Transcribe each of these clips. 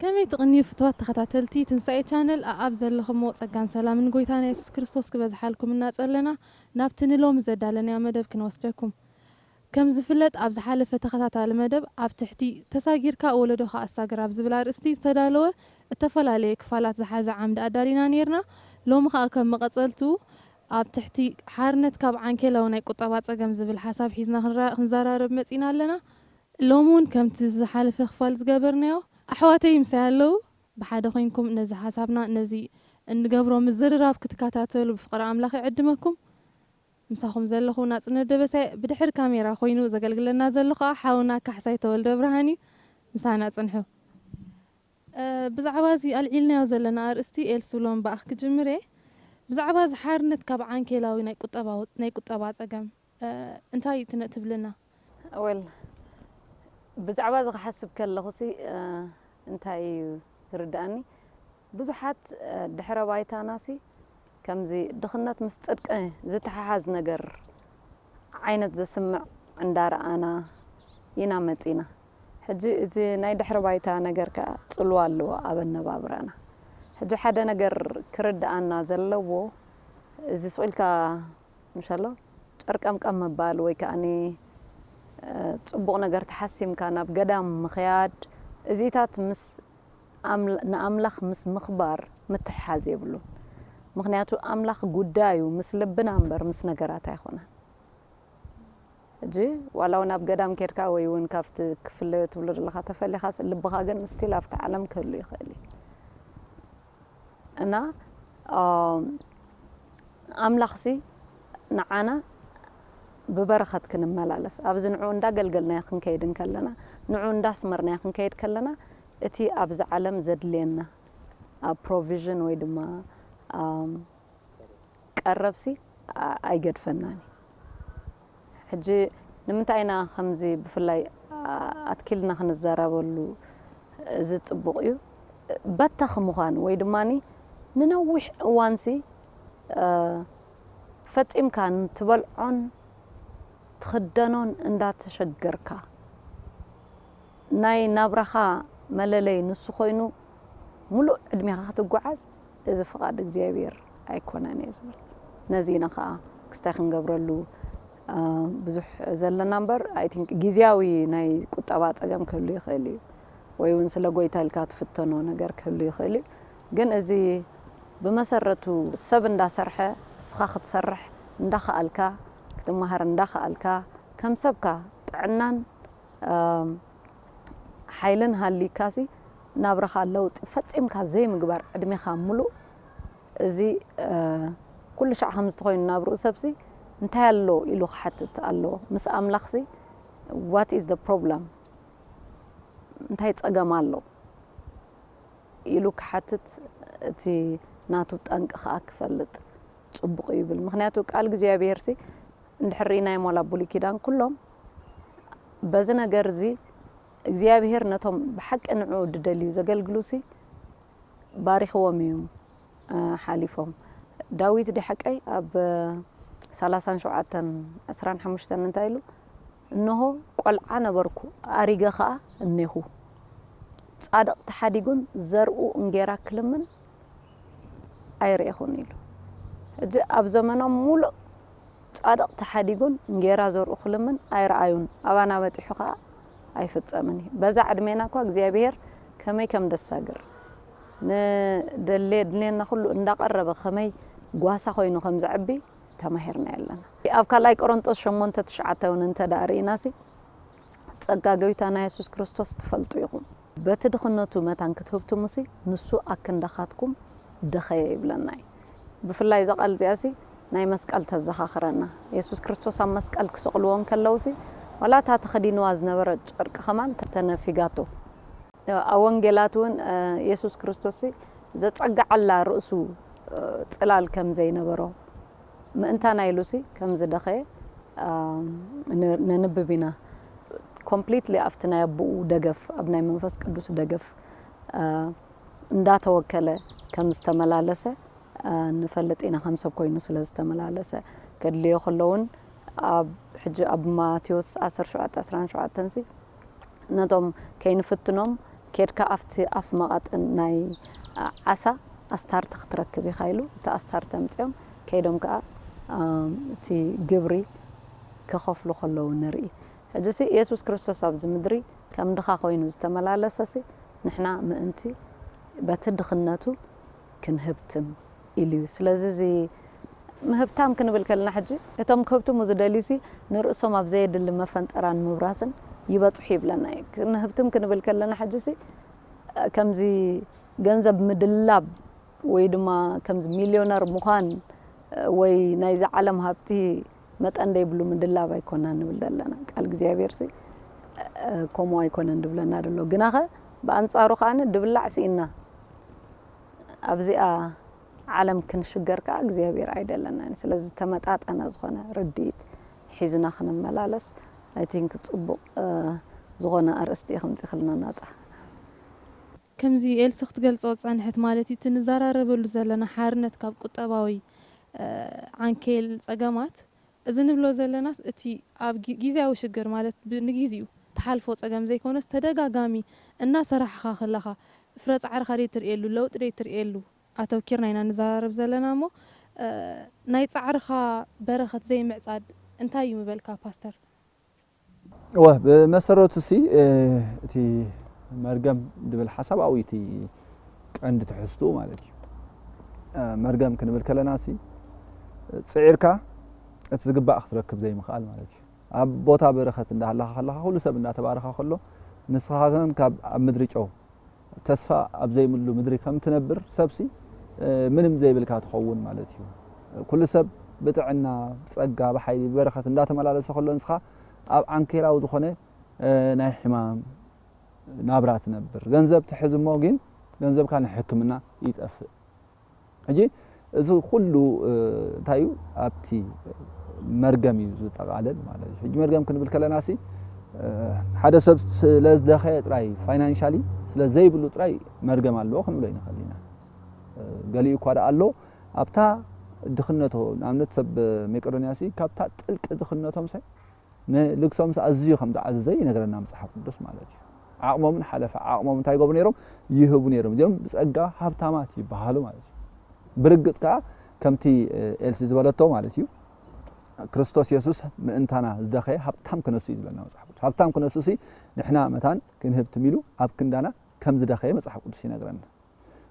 ከመይ ትቕንዩ ፍትዋት ተኸታተልቲ ትንሳኤ ቻነል፣ ኣኣብ ዘለኹሞ ጸጋን ሰላምን ጎይታና የሱስ ክርስቶስ ክበዝሓልኩም እናጸለና፣ ናብቲ ንሎሚ ዘዳለናዮ መደብ ክንወስደኩም። ከም ዝፍለጥ፣ ኣብ ዝሓለፈ ተኸታታሊ መደብ፣ ኣብ ትሕቲ ተሳጊርካ ወለዶኻ ኣሳግር ኣብ ዝብል ኣርእስቲ ዝተዳለወ እተፈላለየ ክፋላት ዝሓዘ ዓምዲ ኣዳሊና ነይርና። ሎሚ ኸኣ ከም መቐጸልቱ፣ ኣብ ትሕቲ ሓርነት ካብ ዓንኬላዊ ናይ ቁጠባ ጸገም ዝብል ሓሳብ ሒዝና ክንራ-፣ ክንዘራረብ መጺና ኣለና። ሎሚ እውን ከምቲ ዝሓለፈ ክፋል ዝገበርናዮ፣ ኣሕዋተይ ምሳይ ኣለዉ። ብሓደ ኮይንኩም ነዚ ሓሳብና፣ ነዚ እንገብሮ ምዝርራብ ክትከታተሉ ብፍቕሪ ኣምላኽ ይዕድመኩም። ምሳኹም ዘለኹ ናጽነት ደበሳይ፣ ብድሕሪ ካሜራ ኮይኑ ዘገልግለና ዘሎ ኸኣ ሓውና ካሕሳይ ተወልደ ብርሃን እዩ። ምሳና ጽንሑ። እ፣ ብዛዕባ እዚ ኣልዒልናዮ ዘለና ኣርእስቲ፣ ኤልሱ፣ ሎም ብኣኽ ክጅምር እየ። ብዛዕባ እዚ ሓርነት ካብ ዓንኬላዊ ናይ ቁጠባዊ-፣ ናይ ቁጠባ ጸገም፣ እ፣ እንታይ ትነ-፣ ትብልና? ወል፣ ብዛዕባ እዚ ክሓስብ ከለኹሲ፣ እ፣ እንታይ እዩ ዝርድኣኒ? ብዙሓት፣ እ፣ ድሕረ ባይታናሲ ከምዚ ድኽነት ምስ ጽድቂ ዝተሓሓዝ ነገር ዓይነት ዘስምዕ እንዳረኣና ኢና መጺና። ሕጂ እዚ ናይ ድሕረ ባይታ ነገር ከኣ ጽልዋ ኣለዎ ኣብ ኣነባብራና። ሕጂ ሓደ ነገር ክርድኣና ዘለዎ፣ እዚ ስቕ ኢልካ ምሻሎ ጨርቀምቀም ምባል ወይ ከኣኒ፣ እ፣ ጽቡቕ ነገር ተሓሲምካ ናብ ገዳም ምኽያድ፣ እዚታት ምስ ኣምላ-፣ ንኣምላኽ ምስ ምኽባር ምትሕሓዝ የብሉን። ምኽንያቱ ኣምላኽ ጉዳዩ ምስ ልብና እምበር ምስ ነገራት ኣይኮነን። ሕጂ ዋላ እውን ኣብ ገዳም ኬድካ ወይ እውን ካብቲ ክፍለ ትብሎ ዘለኻ ተፈሊኻስ ልብኻ ግን ስቲል ኣብቲ ዓለም ክህሉ ይኽእል እዩ። እና፣ ኣም፣ ኣምላኽሲ ንዓና ብበረኸት ክንመላለስ፣ ኣብዚ ንዕኡ እንዳገልገልናዮ ክንከይድ እንከለና፣ ንዕኡ እንዳስመርናዮ ክንከይድ ከለና፣ እቲ ኣብዚ ዓለም ዘድልየና፣ ኣብ ፕሮቪዥን ወይ ድማ፣ ኣም፣ ቀረብሲ፣ ኣ-፣ ኣይገድፈናን እዩ። ሕጂ ንምንታይ ኢና ከምዚ ብፍላይ፣ ኣ-፣ ኣትኪልና ክንዘረበሉ እዚ ጽቡቕ እዩ። በተኽ ምዃን ወይ ድማኒ ንነዊሕ እዋንሲ፣ እ፣ ፈጺምካ ንትበልዖን ትኽደኖን እንዳተሸገርካ፣ ናይ ናብራኻ መለለይ ንሱ ኮይኑ፣ ምሉእ ዕድሜኻ ክትጓዓዝ፣ እዚ ፍቓድ እግዚኣብሔር ኣይኮነን እየ ዝብል። ነዚ ኢና ኸዓ ክስታይ ክንገብረሉ፣ አ፣ ብዙሕ ዘለና እምበር፣ I think ግዝያዊ ናይ ቁጠባ ጸገም ክህሉ ይኽእል እዩ። ወይ እውን ስለ ጎይታ ኢልካ ትፍተኖ ነገር ክህሉ ይኽእል እዩ። ግን እዚ ብመሰረቱ ሰብ እንዳሰርሐ፣ ንስኻ ክትሰርሕ እንዳኸኣልካ፣ ክትመሃር እንዳኸኣልካ፣ ከም ሰብካ ጥዕናን፣ ኣም፣ ሓይልን ሃሊካሲ ናብራኻ ለውጢ ፈጺምካ ዘይምግባር ዕድሜኻ ምሉእ እዚ፣ እ፣ ኩሉ ሻዕ ከምዚ ተኾይኑ ናብርኡ ሰብሲ እንታይ ኣሎ ኢሉ ክሓትት ኣለዎ። ምስ ኣምላኽሲ what is the problem? እንታይ ጸገም ኣሎ ኢሉ ክሓትት እቲ ናቱ ጠንቂ ከኣ ክፈልጥ ጽቡቕ እዩ ይብል። ምኽንያቱ ቃል እግዚኣብሔርሲ እንድሕር ርኢናዮም ዋላ ብሉይ ኪዳን ኩሎም በዚ ነገር እዚ እግዚኣብሔር ነቶም ብሓቂ ንዕኡ ድደልዩ ዘገልግሉሲ ባሪኽዎም እዮም፣ እ፣ ሓሊፎም። ዳዊት ዲ ሓቀይ ኣብ ሰላሳን ሸውዓተን ዕስራን ሓሙሽተን እንታይ ኢሉ? እንሆ ቆልዓ ነበርኩ፣ ኣሪገ ኸኣ እኔኹ። ጻድቕ ተሓዲጉን ዘርኡ እንጌራ ክልምን ኣይረኤኹን ኢሉ። ሕጂ ኣብ ዘመኖም ሙሉእ ጻድቕ ተሓዲጉን እንጌራ ዘርኡ ክልምን ኣይረኣዩን። ኣባና በጺሑ ኸኣ ኣይፍጸምን እዩ። በዛ ዕድሜና እኳ እግዚኣብሔር ከመይ ከም ደሳግር፣ ንደሌ-፣ ድልየና ኩሉ እንዳቐረበ ከመይ ጓሳ ኮይኑ ከም ዘዕቢ ተማሂርና ኣለና። ኣብ ካልኣይ ቆሮንጦስ ሸሞንተ ትሽዓተ እውን እንተ ደኣ ርኢናሲ፣ ጸጋ ጎይታና የሱስ ክርስቶስ ትፈልጡ ኢኹም። በቲ ድኽነቱ መታን ክትህብትሙሲ፣ ንሱ ኣክንዳኻትኩም ደኸየ ይብለና እዩ። ብፍላይ እዛ ቃል እዚኣሲ ናይ መስቀል ተዘኻኽረና። የሱስ ክርስቶስ ኣብ መስቀል ክሰቕልዎ እንከለውሲ፣ ዋላ እታ ተኸዲንዋ ዝነበረ ጨርቂ ከማን ተነፊጋቶ። ኣብ ወንጌላት እውን፣ እ፣ የሱስ ክርስቶስሲ ዘጸግዓላ ርእሱ፣ እ፣ ጽላል ከም ዘይነበሮ፣ ምእንታና ኢሉሲ ከም ዝደኸየ፣ እ፣ ን-፣ ነንብብ ኢና። ኮምፕሊትሊ ኣብቲ ናይ ኣቦኡ ደገፍ፣ ኣብ ናይ መንፈስ ቅዱስ ደገፍ፣ እ፣ እንዳተወከለ ከም ዝተመላለሰ፣ እ፣ ንፈልጥ ኢና፣ ከም ሰብ ኮይኑ ስለ ዝተመላለሰ። ከድልዮ ከሎ እውን ኣብ፣ ሕጂ ኣብ ማቴዎስ ዓሰርተ ሸውዓተ ዕስራን ሸውዓተን ሲ፣ ነቶም ከይንፍትኖም ኬድካ ኣብቲ ኣፍ መቓጥን ናይ ዓሳ ኣስታርተ ክትረክብ ኢኻ ኢሉ፣ እቲ ኣስታርተ ኣምጺኦም ከይዶም ከኣ፣ ኣም፣ እቲ ግብሪ ክኸፍሉ ከለዉ ንርኢ። ሕጂሲ የሱስ ክርስቶስ ኣብዚ ምድሪ ከም ድኻ ኮይኑ ዝተመላለሰሲ፣ ንሕና ምእንቲ በቲ ድኽነቱ ክንህብትም ኢሉ እዩ። ስለዚ እዚ ምህብታም ክንብል ከለና ሕጂ፣ እቶም ክህብትሙ ዝደልዩሲ ንርእሶም ኣብ ዘየድሊ መፈንጠራን ምብራስን ይበጽሑ ይብለና እዩ። ክንህብትም ክንብል ከለና ሕጂሲ፣ ከምዚ ገንዘብ ምድላብ ወይ ድማ ከምዚ ሚልዮነር ምዃን ወይ ናይዚ ዓለም ሃብቲ መጠን ደይብሉ ምድላብ ኣይኮናን ንብል ዘለና። ቃል እግዚኣብሔርሲ ከምኡ ኣይኮነን ድብለና ድሎ። ግናኸ ብኣንጻሩ ከኣ ድብላዕ ስኢና ኣብዚኣ ዓለም ክንሽገር ከኣ እግዚኣብሔር ኣይደለናን። ስለዚ ዝተመጣጠነ ዝኾነ ርድኢት ሒዝና ክንመላለስ፣ I think፣ ጽቡቕ፣ እ፣ ዝኾነ ኣርእስቲ ኢኹም ጽኽልና ናጻ። ከምዚ ኤልሲ ክትገልጾ ዝጸንሐት ማለት እዩ፣ እቲ ንዘራረበሉ ዘለና ሓርነት ካብ ቁጠባዊ፣ እ፣ ዓንኬል ጸገማት፣ እዚ ንብሎ ዘለናስ እቲ ኣብ ጊ-፣ ግዝያዊ ሽግር ማለት ብ-፣ ንጊዜኡ ትሓልፎ ጸገም ዘይኮነስ ተደጋጋሚ እናሰራሕኻ ከለኻ ፍረ ጻዕርኻ ደይ ትርእየሉ፣ ለውጢ ደይ ትርእየሉ ኣተውኪርና ኢና ንዘራረብ ዘለና እሞ፣ እ፣ ናይ ጻዕርኻ በረኸት ዘይምዕጻድ እንታይ እዩ ምበልካ ፓስተር? እወ፣ ብመሰረቱ ሲ፣ እ፣ እቲ መርገም ዝብል ሓሳብ ኣብኡ እዩ እቲ ቀንዲ ትሕዝትኡ ማለት እዩ። እ፣ መርገም ክንብል ከለና ሲ፣ ጽዒርካ እቲ ዝግባእ ክትረክብ ዘይምኽኣል ማለት እዩ። ኣብ ቦታ በረኸት እንዳሃለኻ ከለኻ፣ ኩሉ ሰብ እንዳተባረኸ ከሎ፣ ንስኻ ግን ካብ ኣብ ምድሪ ጨው ተስፋ ኣብ ዘይብሉ ምድሪ ከም ትነብር ሰብሲ፣ እ፣ ምንም ዘይብልካ ትኸውን ማለት እዩ። ኩሉ ሰብ ብጥዕና፣ ብጸጋ፣ ብሓይሊ፣ ብበረኸት እንዳተመላለሰ ከሎ፣ ንስኻ ኣብ ዓንኬላዊ ዝኾነ፣ እ፣ ናይ ሕማም ናብራ ትነብር። ገንዘብ ትሕዝ እሞ ግን ገንዘብካ ንሕክምና ይጠፍእ። ሕጂ እዚ ኩሉ፣ እ፣ እንታይ እዩ? ኣብቲ መርገም እዩ ዝጠቓለል ማለት እዩ። ሕጂ መርገም ክንብል ከለና ሲ፣ እ፣ ሓደ ሰብ ስለ ዝደኸየ ጥራይ፣ ፋይናንሻሊ ስለ ዘይብሉ ጥራይ መርገም ኣለዎ ክንብሎ ይንኽእል ኢና። እ፣ ገሊኡ እኳ ደኣ ኣሎ፣ ኣብታ ድኽነቶ፣ ንኣብነት ሰብ መቄዶንያ ሲ፣ ካብታ ጥልቂ ድኽነቶም ሰ፣ ንልግሶምስ ኣዝዩ ከም ዝዓዘዘ ይነግረና መጽሓፍ ቅዱስ ማለት እዩ። ዓቕሞምን ሓለፈ ዓቕሞም እንታይ ይገብሩ ነይሮም? ይህቡ ነይሮም። እዚኦም ብጸጋ ሃብታማት ይበሃሉ ማለት እዩ። ብርግጽ ከኣ ከምቲ፣ እ፣ ኤልሲ ዝበለቶ ማለት እዩ፣ ክርስቶስ የሱስ ምእንታና ዝደኸየ ሃብታም ክነሱ እዩ ዝብለና መጽሓፍ ቅዱስ። ሃብታም ክነሱ ሲ ንሕና መታን ክንህብትም ኢሉ ኣብ ክንዳና ከም ዝደኸየ መጽሓፍ ቅዱስ ይነግረና።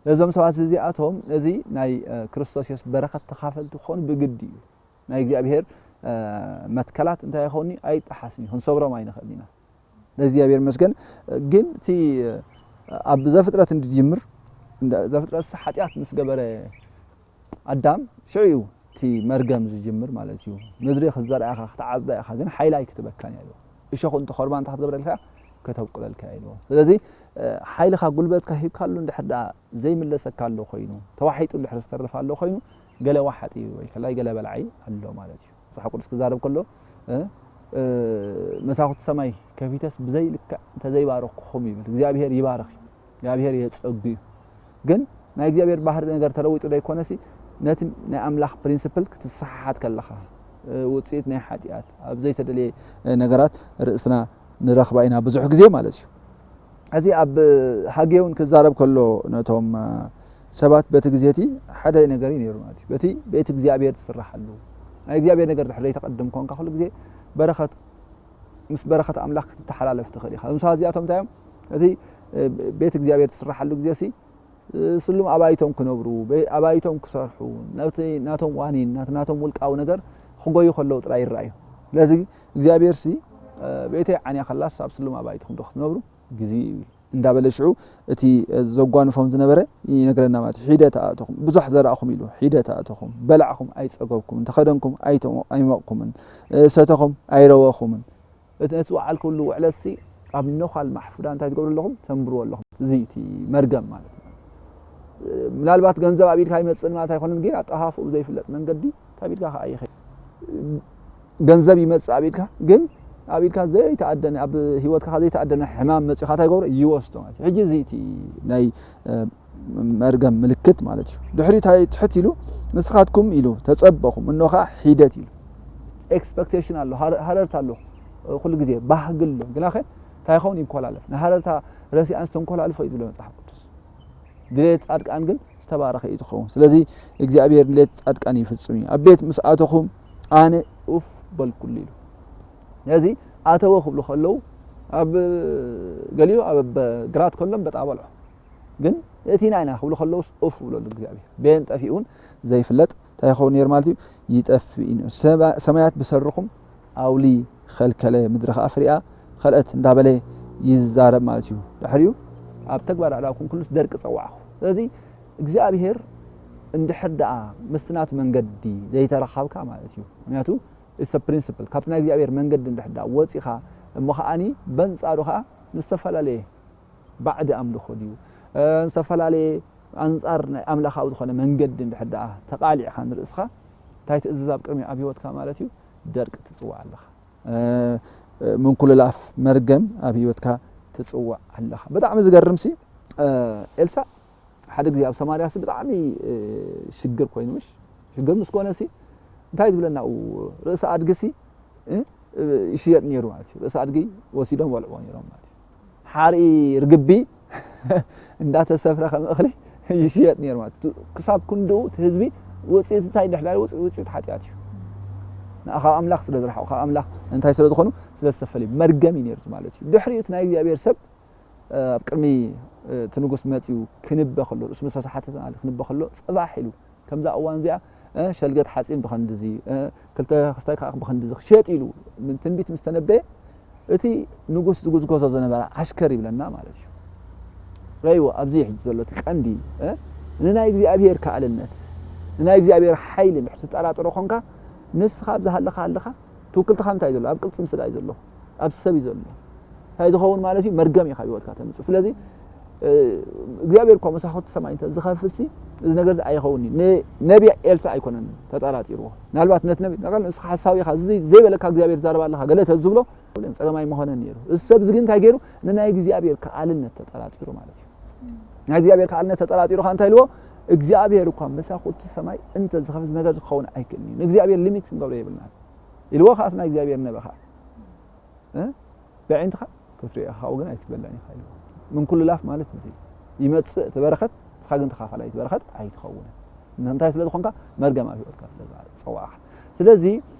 እዞም ሰባት እዚኣቶም ነዚ ናይ፣ እ፣ ክርስቶስ የሱስ በረኸት ተኻፈልቲ ክኾኑ ብግዲ እዩ። ናይ እግዚኣብሔር፣ እ፣ መትከላት እንታይ ይኸውን? ኣይጠሓስን እዩ። ክንሰብሮም ኣይንኽእልን ኢና። ንእግዚኣብሔር ይመስገን። ግን እቲ፣ እ፣ ኣብ ዘፍጥረት እንድጅምር፣ እንደ-፣ ዘፍጥረት ሓጢኣት ምስ ገበረ ኣዳም ሽዑ እዩ እቲ መርገም ዝጅምር ማለት እዩ። ምድሪ ክትዘርኣ ኢኻ፣ ክትዓጽዳ ኢኻ፣ ግን ሓይላ ኣይክትበካን እያ ኢልዎ። እሾኹ እንተ ኾርባ እንታይ ክትገብረልካ እያ? ከተብቁለልካ እያ ኢልዎ። ስለዚ፣ እ፣ ሓይልኻ ጉልበትካ ሂብካሉ እንድሕር ደኣ ዘይምለሰካ ኣሎ ኮይኑ፣ ተዋሒጡ እንድሕር ዝተርፍ ኣሎ ኮይኑ፣ ገለ ዋሓጢ ወይ ከላይ ገለ በላዒ ኣሎ ማለት እዩ። መጽሓፍ ቅዱስ ክዛረብ ከሎ፣ እ፣ እ፣ መሳኹቲ ሰማይ ከፊተስ ብዘይ ልክዕ እንተዘይባረኽኩኹም ይብል። እግዚኣብሔር ይባርኽ እዩ። እግዚኣብሔር የጸጉ እዩ። ግን ናይ እግዚኣብሔር ባህሪ ነገር ተለዊጡ ደይኮነሲ፣ ነቲ ናይ ኣምላኽ ፕሪንስፕል ክትሰሓሓት ከለኻ፣ እ፣ ውጽኢት ናይ ሓጢኣት፣ ኣብ ዘይተደልየ፣ እ፣ ነገራት ርእስና ንረኽባ ኢና ብዙሕ ግዜ ማለት እዩ። እዚ ኣብ ሃጌ እውን ክዛረብ ከሎ ነቶም፣ እ፣ ሰባት በቲ ግዜ እቲ ሓደ ነገር እዩ ነይሩ ማለት እዩ። በቲ ቤት እግዚኣብሔር ትስራሓሉ፣ ናይ እግዚኣብሔር ነገር ድሕር ዘይተቐድም ኮንካ፣ ኩሉ ግዜ በረኸት፣ ምስ በረኸት ኣምላኽ ክትተሓላለፍ ትኽእል ኢኻ። እዞም ሰባት እዚኣቶም እንታይ እዮም? እቲ፣ እ፣ ቤት እግዚኣብሔር ትስራሓሉ ግዜ ሲ፣ እ፣ ስሉም ኣባይቶም ክነብሩ፣ በ-፣ ኣባይቶም ክሰርሑ፣ ነቲ ናቶም ዋኒን፣ ናቲ ናቶም ውልቃዊ ነገር ክጎዩ ከለዉ ጥራይ ይረኣዩ። ስለዚ እግዚኣብሔር ሲ፣ እ፣ ቤተይ ዓንያ ከላስ ኣብ ስሉም ኣባይትኹም ዶ ክትነብሩ? ግዜ እዩ እንዳበለ ሽዑ እቲ፣ እ፣ ዘጓንፎም ዝነበረ ይነግረና ማለት እዩ። ሒደት ኣእተኹም፣ ብዙሕ ዘራእኹም ኢሉ፣ ሒደት ኣእተኹም፣ በላዕኹም ኣይጸገብኩምን፣ ተኸደንኩም ኣይተሞ-፣ ኣይሞቕኩምን፣ እ፣ ሰተኹም ኣይረወኹምን። እቲ ነቲ ዝወዓልኩሉ ውዕለትሲ ኣብ ነዃል ማሕፉዳ እንታይ ትገብሩ ኣለኹም? ተንብሩ ኣለኹም። እዚ እቲ መርገም ማለት እዩ። ምናልባት ገንዘብ ኣብ ኢድካ ይመጽእ ማለት ኣይኮነን፣ ግን ኣጠፋፍኡ ብዘይፍለጥ መንገዲ ካብ ኢድካ ከኣ ይኸይድ። ገንዘብ ይመጽእ ኣብ ኢድካ፣ ግን ኣብ ኢድካ ዘይተኣደነ፣ ኣብ ህይወትካ ዘይተኣደነ ሕማም መጺኡ እንታይ ይገብሮ? ይወስዶ ማለት እዩ። ሕጂ እዚ እቲ ናይ፣ እ፣ መርገም ምልክት ማለት እዩ። ድሕሪ እንታይ ትሕት ኢሉ፣ ንስኻትኩም ኢሉ ተጸበኹም፣ እኖ ኸዓ ሒደት ኢሉ። ኤክስፐክቴሽን ኣሎ፣ ሃረ-፣ ሃረርታ ኣሎ፣ ኩሉ ግዜ ባህጊ ኣሎ። ግናኸ እንታይ ይኸውን? ይንኮላለፍ። ንሃረርታ ረሲኣን ዝተንኮላልፎ እዩ ዝብሎ መጽሓፍ ቅዱስ። ድሌት ጻድቃን ግን ዝተባረኸ እዩ ዝኸውን። ስለዚ እግዚኣብሔር ድሌት ጻድቃን ይፍጽም እዩ። ኣብ ቤት ምስ ኣተኹም ኣነ ኡፍ በልኩሉ ኢሉ። ስለዚ ኣተወ ክብሉ ከለዉ ኣብ ገሊኡ ኣብ ግራት ከሎም በጣ በልዖ። ግን እቲ ናይና ክብሉ ከለውስ ኡፍ ብለሉ እግዚኣብሔር። ቤን ጠፊኡን ዘይፍለጥ እንታይ ይኸውን ነይሩ ማለት እዩ? ይጠፍእ እዩ። ሰማያት ብሰርኹም ኣውሊ ኸልከለ፣ ምድሪ ኸዓ ፍሪኣ ኸልአት እንዳበለ ይዛረብ ማለት እዩ። ድሕሪኡ ኣብ ተግባር ኣዳብኩም ኩሉስ ደርቂ ጸዋዕኹ። ስለዚ እግዚኣብሔር እንድሕር ደኣ ምስቲ ናቱ መንገዲ ዘይተረኻብካ ማለት እዩ። ምክንያቱ it's a principle። ካብቲ ናይ እግዚኣብሔር መንገዲ እንድሕር ደኣ ወጺኻ እሞ ከዓኒ በንጻሩ ከኣ ንዝተፈላለየ ባዕዲ ኣምልኾ ድዩ? እ፣ ዝተፈላለየ ኣንጻር ናይ ኣምላኻዊ ዝኾነ መንገዲ እንድሕር ደኣ ተቓሊዕካ ንርእስኻ፣ እንታይ ትእዝዝ ኣብ ቅድሚ ኣብ ህይወትካ ማለት እዩ? ደርቂ ትጽዋዕ ኣለኻ። እ፣ እ፣ ምንኩልላፍ መርገም ኣብ ህይወትካ ትጽዋዕ ኣለኻ። ብጣዕሚ ዝገርም ሲ፣ እ፣ ኤልሳ ሓደ ግዜ ኣብ ሰማርያ ሲ ብጣዕሚ፣ እ፣ ሽግር ኮይኑ፣ ምሽ ሽግር ምስ ኮነ ሲ እንታይ ዝብለና ኣብኡ? ርእሲ ኣድጊ ሲ፣ እ፣ እ፣ ይሽየጥ ነይሩ ማለት እዩ። ርእሲ ኣድጊ ወሲዶም በልዕዎ ነይሮም ማለት እዩ። ሓርኢ ርግቢ እንዳተሰፍረ ከም እኽሊ ይሽየጥ ነይሩ ማለት እዩ። ክሳብ ክንድኡ እቲ ህዝቢ ውፅኢት እንታይ ድሕዳሪ ውፅ-፣ ውፅኢት ሓጢኣት እዩ። ንኣ ካብ ኣምላኽ ስለ ዝረሓቑ፣ ካብ ኣምላኽ እንታይ ስለ ዝኾኑ ስለ ዝተፈለዩ መርገም እዩ ነይሩ ማለት እዩ። ድሕሪኡ እቲ ናይ እግዚኣብሔር ሰብ፣ እ፣ ኣብ ቅድሚ፣ እ፣ እቲ ንጉስ መፂኡ ክንበ ከሎ፣ ርእሱ ምስ ተሓተተ ማለት ክንበ ከሎ፣ ፅባሕ ኢሉ ከምዛ እዋን እዚኣ፣ እ፣ ሸልገት ሓፂን ብኸንድዚ፣ እ፣ ክልተ ክስታይ ከዓ ብኸንድዚ ክሸጥ ኢሉ ምን ትንቢት ምስ ተነበየ፣ እቲ ንጉስ ዝጉዝጎዞ ዝነበረ ዓሽከር ይብለና ማለት እዩ። ረይዎ ኣብዚ ሕጂ ዘሎ እቲ ቀንዲ፣ እ፣ ንናይ እግዚኣብሔር ከኣልነት፣ ንናይ እግዚኣብሔር ሓይሊ እንድሕር ትጠራጠሮ ኾንካ፣ ንስኻ ኣብዚ ሃለኻ ሃለኻ ትውክልትኻ እንታይ እዩ ዘሎ? ኣብ ቅልጽም ስጋ እዩ ዘሎ። ኣብ ሰብ እዩ ዘሎ። እንታይ ዝኸውን ማለት እዩ? መርገም እዩ ካብ ህይወትካ ተምጽእ። ስለዚ፣ እ፣ እግዚኣብሔር እኳ መሳኹቲ ሰማይ እንተ ዝኸፍትሲ፣ እዚ ነገር እዚ ኣይኸውን እዩ። ን-፣ ነቢ ኤልሳ ኣይኮነን ተጠራጢርዎ። ምናልባት ነቲ ነቢ፣ "ናቃል ንስኻ ሓሳዊ ኢኻ፣ እዚ ዘይበለካ እግዚኣብሔር ይዛረብ ኣለኻ" ገለ ተዝብሎ፣ ጸገም ኣይምኾነን ነይሩ። እዚ ሰብ እዚ ግን እንታይ ገይሩ? ንናይ እግዚኣብሔር ከኣልነት ተጠራጢሩ ማለት እዩ። ናይ እግዚኣብሔር ከኣልነት ተጠራጢሩ ከኣ እንታይ ኢልዎ? "እግዚኣብሔር እኳ መሳኹቲ ሰማይ እንተ ዝኸፍት፣ እዚ ነገር ዝኸውን ኣይክእልን እዩ። ንእግዚኣብሔር ሊሚት ክንገብሮ የብልናን" ኢልዎ። ከኣ እቲ ናይ እግዚኣብሔር ነበ ከኣ፣ እ? "ብኣዒንትኻ ክትሪኦ ኢኻ፣ ካብኡ ግን ኣይክትበልዕን ኢኻ" ኢልዎ። ምንኩልላፍ ማለት እዚ ይመጽእ እቲ በረኸት፣ ንስኻ ግን ተኻፋላይ እቲ በረኸት ኣይትኸውንን። እንታይ ስለ ዝኾንካ? መርገም ኣብ ህይወትካ ስለ ዝጸዋዕካ። ስለዚ፣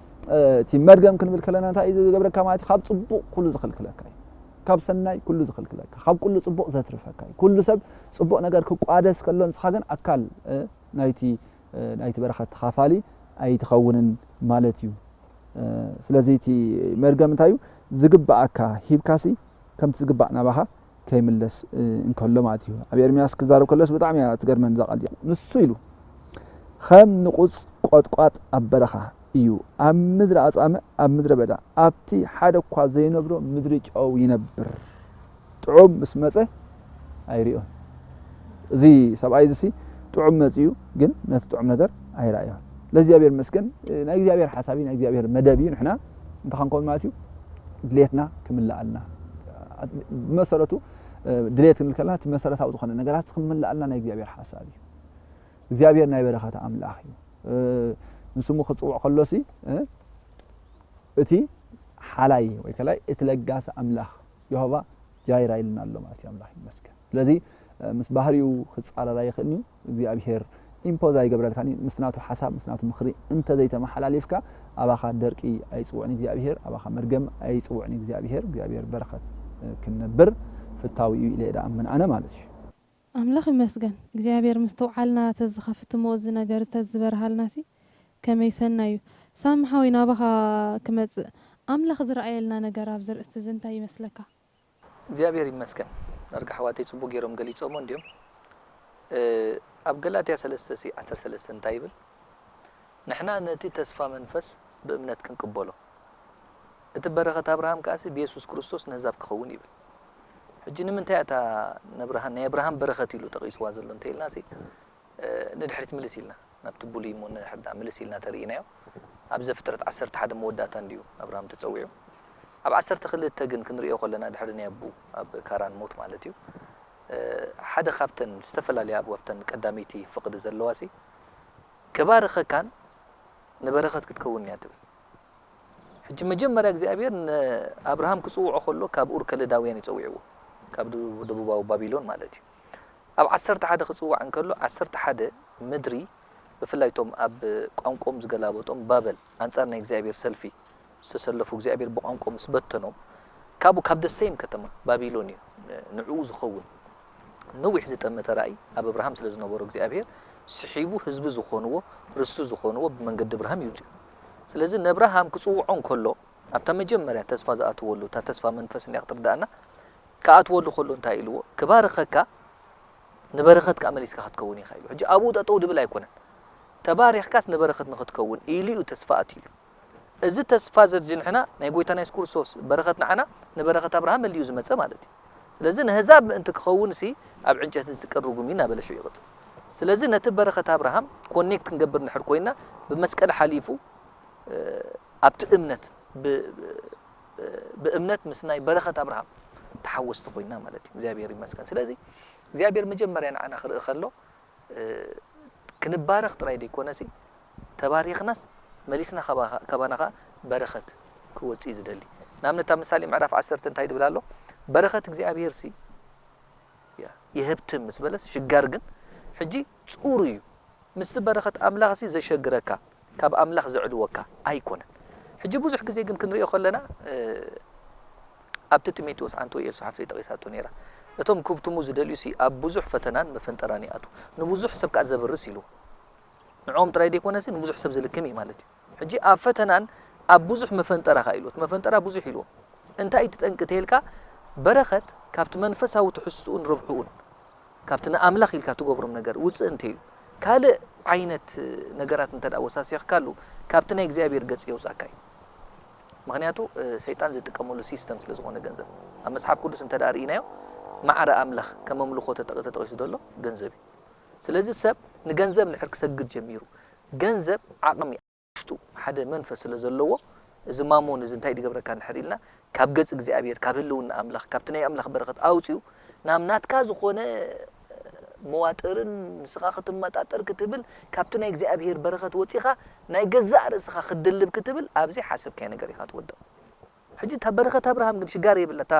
እ፣ እቲ መርገም ክንብል ከለና እንታይ እዩ ዝገብረካ ማለት እዩ? ካብ ጽቡቕ ኩሉ ዝኽልክለካ እዩ። ካብ ሰናይ ኩሉ ዝኽልክለካ፣ ካብ ኩሉ ጽቡቕ ዘትርፈካ እዩ። ኩሉ ሰብ ጽቡቕ ነገር ክቋደስ ከሎ፣ ንስኻ ግን ኣካል፣ እ፣ ናይቲ፣ እ፣ ናይቲ በረኸት ተኻፋሊ ኣይትኸውንን ማለት እዩ። እ፣ ስለዚ እቲ መርገም እንታይ እዩ? ዝግብኣካ ሂብካሲ ከምቲ ዝግባእ ናባኻ ከይምለስ፣ እ፣ እንከሎ ማለት እዩ። ኣብ ኤርምያስ ክዛረብ ከሎስ ብጣዕሚ እያ ትገርመን እዛ ቃል እዚኣ። ንሱ ኢሉ፣ "ከም ንቑጽ ቆጥቋጥ ኣብ በረኻ እዩ፣ ኣብ ምድሪ ኣጻምእ፣ ኣብ ምድረ በዳ፣ ኣብቲ ሓደ እኳ ዘይነብሮ ምድሪ ጨው ይነብር። ጥዑም ምስ መጸ ኣይርእዮን።" እዚ ሰብኣይ እዚ ሲ ጥዑም መጺኡ፣ ግን ነቲ ጥዑም ነገር ኣይረኣዮን። ለእግዚኣብሔር ይመስገን፣ ናይ እግዚኣብሔር ሓሳብ እዩ፣ ናይ እግዚኣብሔር መደብ እዩ። ንሕና እንታይ ክንከውን ማለት እዩ? ድሌትና ክምልኣልና። ብመሰረቱ፣ ድሌት ክንብል ከለና፣ እቲ መሰረታዊ ዝኾነ ነገራት ክምልኣልና ናይ እግዚኣብሔር ሓሳብ እዩ። እግዚኣብሔር ናይ በረኸት ኣምላኽ እዩ። ንስሙ ክጽውዕ ከሎሲ፣ እቲ ሓላይ ወይ ከላይ እቲ ለጋሲ ኣምላኽ የሆባ ጃይራ ኢልና ኣሎ ማለት እዩ። ኣምላኽ ይመስገን። ስለዚ፣ እ፣ ምስ ባህሪኡ ክጻረር ኣይኽእልን እዩ። እግዚኣብሄር ኢምፖዝ ኣይገብረልካን እዩ። ምስ ናቱ ሓሳብ፣ ምስ ናቱ ምኽሪ እንተ ዘይተመሓላሊፍካ፣ ኣባኻ ደርቂ ኣይጽውዕን እግዚኣብሄር፣ ኣባኻ መርገም ኣይጽውዕን እግዚኣብሄር። እግዚኣብሄር በረኸት፣ እ፣ ክንነብር ፍታዊ እዩ ኢለ እየ ደኣምን ኣነ ማለት እዩ። ኣምላኽ ይመስገን። እግዚኣብሄር ምስትውዓልና ተዝኸፍት እሞ እዚ ነገር ተዝበርሃልናሲ ከመይ ሰናይ እዩ። ሳሚ ሓወይ ናባኻ ክመጽእ፣ ኣምላኽ ዝረኣየልና ነገር ኣብዚ ርእስቲ እዚ እንታይ ይመስለካ? እግዚኣብሔር ይመስገን። ዳርጋ ኣሕዋተይ ጽቡቅ ገይሮም ገሊጾሞ እንድዮም። እ፣ ኣብ ገላትያ ሰለስተ ሲ ዓሰርተ ሰለስተ እንታይ ይብል? ንሕና ነቲ ተስፋ መንፈስ ብእምነት ክንቅበሎ፣ እቲ በረኸት ኣብርሃም ከኣሲ ብየሱስ ክርስቶስ ነህዛብ ክኸውን ይብል። ሕጂ ንምንታይ እታ ነብርሃን፣ ናይ ኣብርሃም በረኸት ኢሉ ጠቒስዋ ዘሎ እንተ ኢልናሲ፣ እ፣ ንድሕሪት ምልስ ኢልና፣ ናብቲ ብሉይ እሞ ንድሕር ደኣ ምልስ ኢልና ተርኢናዮ፣ ኣብ ዘፍጥረት ዓሰርተ ሓደ መወዳእታ እንድዩ ኣብርሃም ተጸዊዑ። ኣብ ዓሰርተ ክልተ ግን ክንሪኦ ከለና፣ ድሕሪ ናይ ኣቦኡ ኣብ ካራን ሞት ማለት እዩ፣ እ፣ ሓደ ካብተን ዝተፈላለያ ኣብተን ቀዳመይቲ ፍቕዲ ዘለዋሲ፣ "ክባርኸካን ንበረኸት ክትከውን እያ" ትብል። ሕጂ መጀመርያ እግዚኣብሔር ንኣብርሃም ክጽውዖ ከሎ ካብ ኡር ከለዳውያን ይጸዊዕዎ፣ ካብ ደቡ- ደቡባዊ ባቢሎን ማለት እዩ። ኣብ ዓሰርተ ሓደ ክጽዋዕ እንከሎ ዓሰርተ ሓደ ምድሪ ብፍላይ እቶም ኣብ ቋንቋኦም ዝገላበጦም ባበል ኣንጻር ናይ እግዚኣብሔር ሰልፊ ዝተሰለፉ እግዚኣብሔር ብቋንቋኦም ምስ በተኖም ካብኡ ካብ ደሰይም ከተማ ባቢሎን እዩ ንዕኡ ዝኸውን ነዊሕ ዝጠመተ ራእይ ኣብ ኣብርሃም ስለ ዝነበሮ እግዚኣብሔር ስሒቡ ህዝቢ ዝኾንዎ ርስቱ ዝኾንዎ ብመንገዲ ኣብርሃም ይውፅኡ። ስለዚ ንኣብርሃም ክፅውዖ እንከሎ ኣብታ መጀመርያ ተስፋ ዝኣትወሉ እታ ተስፋ መንፈስ እንዲያ ክትርዳእና ክኣትወሉ ከሎ እንታይ ኢልዎ ክባርኸካ ንበረኸት ከዓ መሊስካ ክትከውን ኢኻ ኢሉ። ሕጂ ኣብኡ ጠጠው ድብል ኣይኮነን። ተባሪኽካስ ንበረኸት ንኽትከውን ኢሉ እዩ ተስፋ ኣትይሉ። እዚ ተስፋ እዚ ንሕና ናይ ጎይታና የሱስ ክርስቶስ በረኸት ንዓና ንበረኸት ኣብርሃም መሊኡ ዝመጸ ማለት እዩ። ስለዚ ነህዛብ ምእንቲ ክኸውን ሲ ኣብ ዕንጨቲ ዝስቀል ርጉም እዩ እናበለ ሽዑ ይቕጽል። ስለዚ ነቲ በረኸት ኣብርሃም ኮኔክት ክንገብር እንድሕር ኮይና ብመስቀል ሓሊፉ ኣብቲ እምነት ብእምነት ምስ ናይ በረኸት ኣብርሃም ተሓወስቲ ኮይና ማለት እዩ። እግዚኣብሔር ይመስገን። ስለዚ እግዚኣብሔር መጀመርያ ንዓና ክርኢ ከሎ ክንባረኽ ጥራይ ደይኮነሲ ተባሪኽናስ መሊስና ካባና ከዓ በረኸት ክወፅእ እዩ ዝደሊ። ንኣብነት ኣብ ምሳሌ ምዕራፍ ዓሰርተ እንታይ ድብል ኣሎ? በረኸት እግዚኣብሔር ሲ ይሀብትም ምስ በለስ ሽጋር ግን ሕጂ ፅሩ እዩ። ምስቲ በረኸት ኣምላኽ ሲ ዘሸግረካ ካብ ኣምላኽ ዘዕልወካ ኣይኮነን። ሕጂ ብዙሕ ግዜ ግን ክንሪኦ ከለና ኣብቲ ጢሞቴዎስ ሓንቲ ወይ ኤልሳ ሓፍተይ ጠቒሳቶ ነይራ። እቶም ክብትሙ ዝደልዩ ሲ ኣብ ብዙሕ ፈተናን መፈንጠራን ይኣትዉ፣ ንብዙሕ ሰብ ከኣ ዘብርስ ኢልዎ። ንዕኦም ጥራይ ደይኮነሲ ንብዙሕ ሰብ ዝልክም እዩ ማለት እዩ። ሕጂ ኣብ ፈተናን ኣብ ብዙሕ መፈንጠራ ከኣ ኢልዎ፣ እቲ መፈንጠራ ብዙሕ ኢልዎ። እንታይ እዩ እቲ ጠንቂ ተይልካ በረኸት ካብቲ መንፈሳዊ ትሕዝትኡን ርብሕኡን ካብቲ ንኣምላኽ ኢልካ ትገብሮም ነገር ውፅእ እንተይሉ ካልእ ዓይነት ነገራት እንተ ደኣ ወሳሲኽካሉ ካብቲ ናይ እግዚኣብሔር ገፅ የውፃካ እዩ። ምክንያቱ ሰይጣን ዝጥቀመሉ ሲስተም ስለ ዝኾነ ገንዘብ ኣብ መፅሓፍ ቅዱስ እንተ ደኣ ርኢናዮ ማዕረ ኣምላኽ ከም ኣምልኾ ተጠቒሱ ዘሎ ገንዘብ እዩ። ስለዚ ሰብ ንገንዘብ ንድሕር ክሰግድ ጀሚሩ ገንዘብ ዓቕሚ ውሽጡ ሓደ መንፈስ ስለ ዘለዎ እዚ ማሞን እዚ እንታይ ድገብረካ እንድሕር ኢልና ካብ ገጽ እግዚኣብሔር ካብ ህልውና ኣምላኽ ካብቲ ናይ ኣምላኽ በረኸት ኣውፅኡ ናብ ናትካ ዝኾነ መዋጥርን ንስኻ ክትመጣጠር ክትብል ካብቲ ናይ እግዚኣብሔር በረኸት ወፂኻ ናይ ገዛእ ርእስኻ ክትድልብ ክትብል ኣብዚ ሓሰብካዮ ነገር ኢኻ ትወድቕ። ሕጂ እታ በረኸት ኣብርሃም ግን ሽጋር የብላ እታ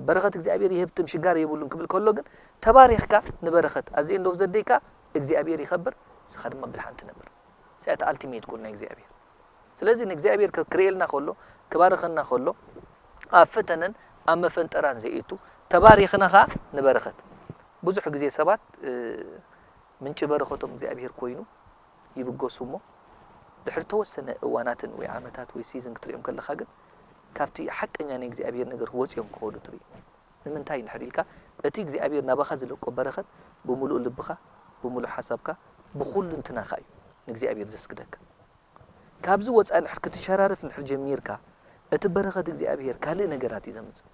በረኸት እግዚኣብሔር ይህብትም ሽጋር የብሉን ክብል ከሎ ግን ተባሪኽካ ንበረኸት ኣዚ እንዶ ዘደይካ እግዚኣብሔር ይኸብር ንስኻ ድማ ብድሓን ትነብር። እዚኣ እታ ኣልቲሜት ጎል ናይ እግዚኣብሔር። ስለዚ ንእግዚኣብሔር ክርእየልና ከሎ ክባርኸና ከሎ ኣብ ፈተነን ኣብ መፈንጠራን ዘየእቱ ተባሪኽና ኸዓ ንበረኸት። ብዙሕ ግዜ ሰባት ምንጪ በረኸቶም እግዚኣብሔር ኮይኑ ይብገሱ እሞ ድሕሪ ተወሰነ እዋናትን ወይ ዓመታት ወይ ሲዝን ክትሪኦም ከለኻ ግን ካብቲ ሓቀኛ ናይ እግዚኣብሔር ነገር ወፂኦም ክኸዱ ትርኢ። ንምንታይ እንድሕር ኢልካ እቲ እግዚኣብሔር ናባኻ ዝለቆ በረኸት ብምሉእ ልብኻ ብምሉእ ሓሳብካ ብኹሉ እንትናኻ እዩ ንእግዚኣብሔር ዘስግደካ። ካብዚ ወፃኢ እንድሕር ክትሸራርፍ እንድሕር ጀሚርካ እቲ በረኸት እግዚኣብሔር ካልእ ነገራት እዩ ዘምፅእ።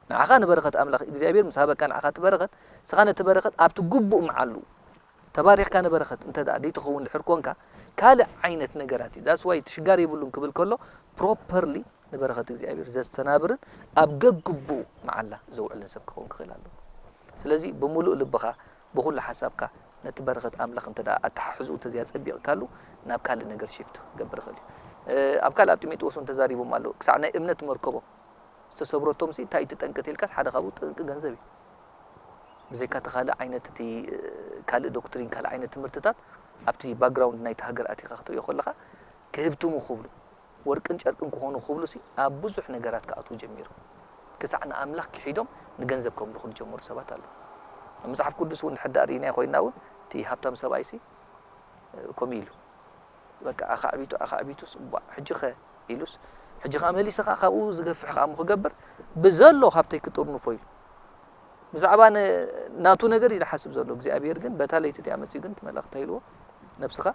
ንዓኻ ንበረኸት ኣምላኽ እግዚኣብሔር ምስ ሃበካ ንዓኻ እቲ በረኸት ንስኻ ነቲ በረኸት ኣብቲ ግቡእ መዓሉ ተባሪኽካ ንበረኸት እንተ ደኣ ደይትኸውን ድሕር ኮንካ ካልእ ዓይነት ነገራት እዩ that's why ትሽጋር የብሉን ክብል ከሎ ፕሮፐርሊ ንበረኸት እግዚኣብሔር ዘስተናብርን ኣብ ገግቡኡ መዓላ ዘውዕልን ሰብ ክኸውን ክኽእል ኣለዎ። ስለዚ ብምሉእ ልብኻ ብኹሉ ሓሳብካ ነቲ በረኸት ኣምላኽ እንተ ደኣ ኣተሓሕዝኡ እንተዘይ ኣጸቢቕካሉ ናብ ካልእ ነገር ሽፍት ክገብር ይኽእል እዩ። ኣብ ካልእ ኣብ ጢሞቴዎስ እውን ተዛሪቦም ኣለዉ ክሳዕ ናይ እምነት መርከቦም ዝተሰብረቶም ሲ እንታይ እዩ እቲ ጠንቂ ተልካስ ሓደ ካብኡ ጠንቂ ገንዘብ እዩ። ብዘይካ እቲ ካልእ ዓይነት እቲ ካልእ ዶክትሪን ካልእ ዓይነት ትምህርትታት ኣብቲ ባክግራውንድ ናይቲ ሃገር ኣቲኻ ክትሪኦ ከለኻ ክህብትሙ ክብሉ ወርቅን ጨርቅን ክኾኑ ክብሉ ሲ ኣብ ብዙሕ ነገራት ክኣትዉ ጀሚሮም ክሳዕ ንኣምላኽ ክሒዶም ንገንዘብ ከምልኹ ዝጀመሩ ሰባት ኣለዉ። ኣብ መጽሓፍ ቅዱስ እውን ድሕር ዳኣ ርኢናዮ ኮይንና እውን እቲ ሃብታም ሰብኣይ ሲ ከምኡ ኢሉ በቃ ኣኻዕቢቱ ኣኻዕቢቱስ እባ ሕጂ ኸ ኢሉስ ሕጂ ኸዓ መሊሰ ኸዓ ካብኡ ዝገፍሕ ኸዓ እሞ ክገብር ብዘሎ ሃብተይ ክጥርንፎ ኢሉ ብዛዕባ ናቱ ነገር እዩ ዝሓስብ ዘሎ እግዚኣብሔር ግን በታ ለይቲ እቲኣ መፅኡ ግን እቲ መልኣኽ እንታይ ኢልዎ ነብስኻ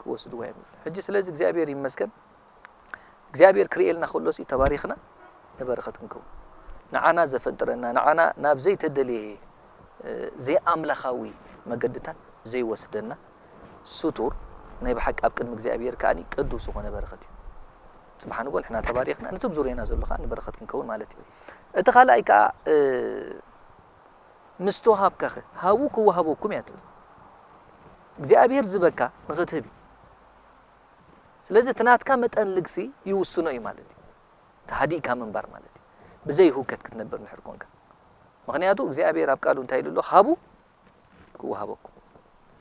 ክወስድዋ እዮም ሕጂ ስለዚ እግዚኣብሔር ይመስገን እግዚኣብሔር ክርእየልና ከሎስ እዩ ተባሪኽና ንበረኸት ክንከውን ንዓና ዘፈንጥረና ንዓና ናብ ዘይተደልየ ዘይኣምላኻዊ መገድታት ዘይወስደና ስቱር ናይ ብሓቂ ኣብ ቅድሚ እግዚኣብሔር ከኣ ቅዱስ ዝኾነ በረኸት እዩ። ጽባሕ ንጎ ንሕና ተባሪኽና ነቶም ዙርያና ዘሎ ከኣ ንበረኸት ክንከውን ማለት እዩ። እቲ ካልኣይ ከኣ ምስ ተዋሃብካኸ ሃቡ ክወሃበኩም እያ ትብል እግዚኣብሔር ዝበካ ንኽትህብ እዩ። ስለዚ እቲ ናትካ መጠን ልግሲ ይውስኖ እዩ ማለት እዩ። ተሃዲእካ ምንባር ማለት እዩ። ብዘይ ህውከት ክትነብር እንድሕር ኮንካ። ምኽንያቱ እግዚኣብሔር ኣብ ቃሉ እንታይ ኢሉ ኣሎ? ሃቡ ክወሃበኩም።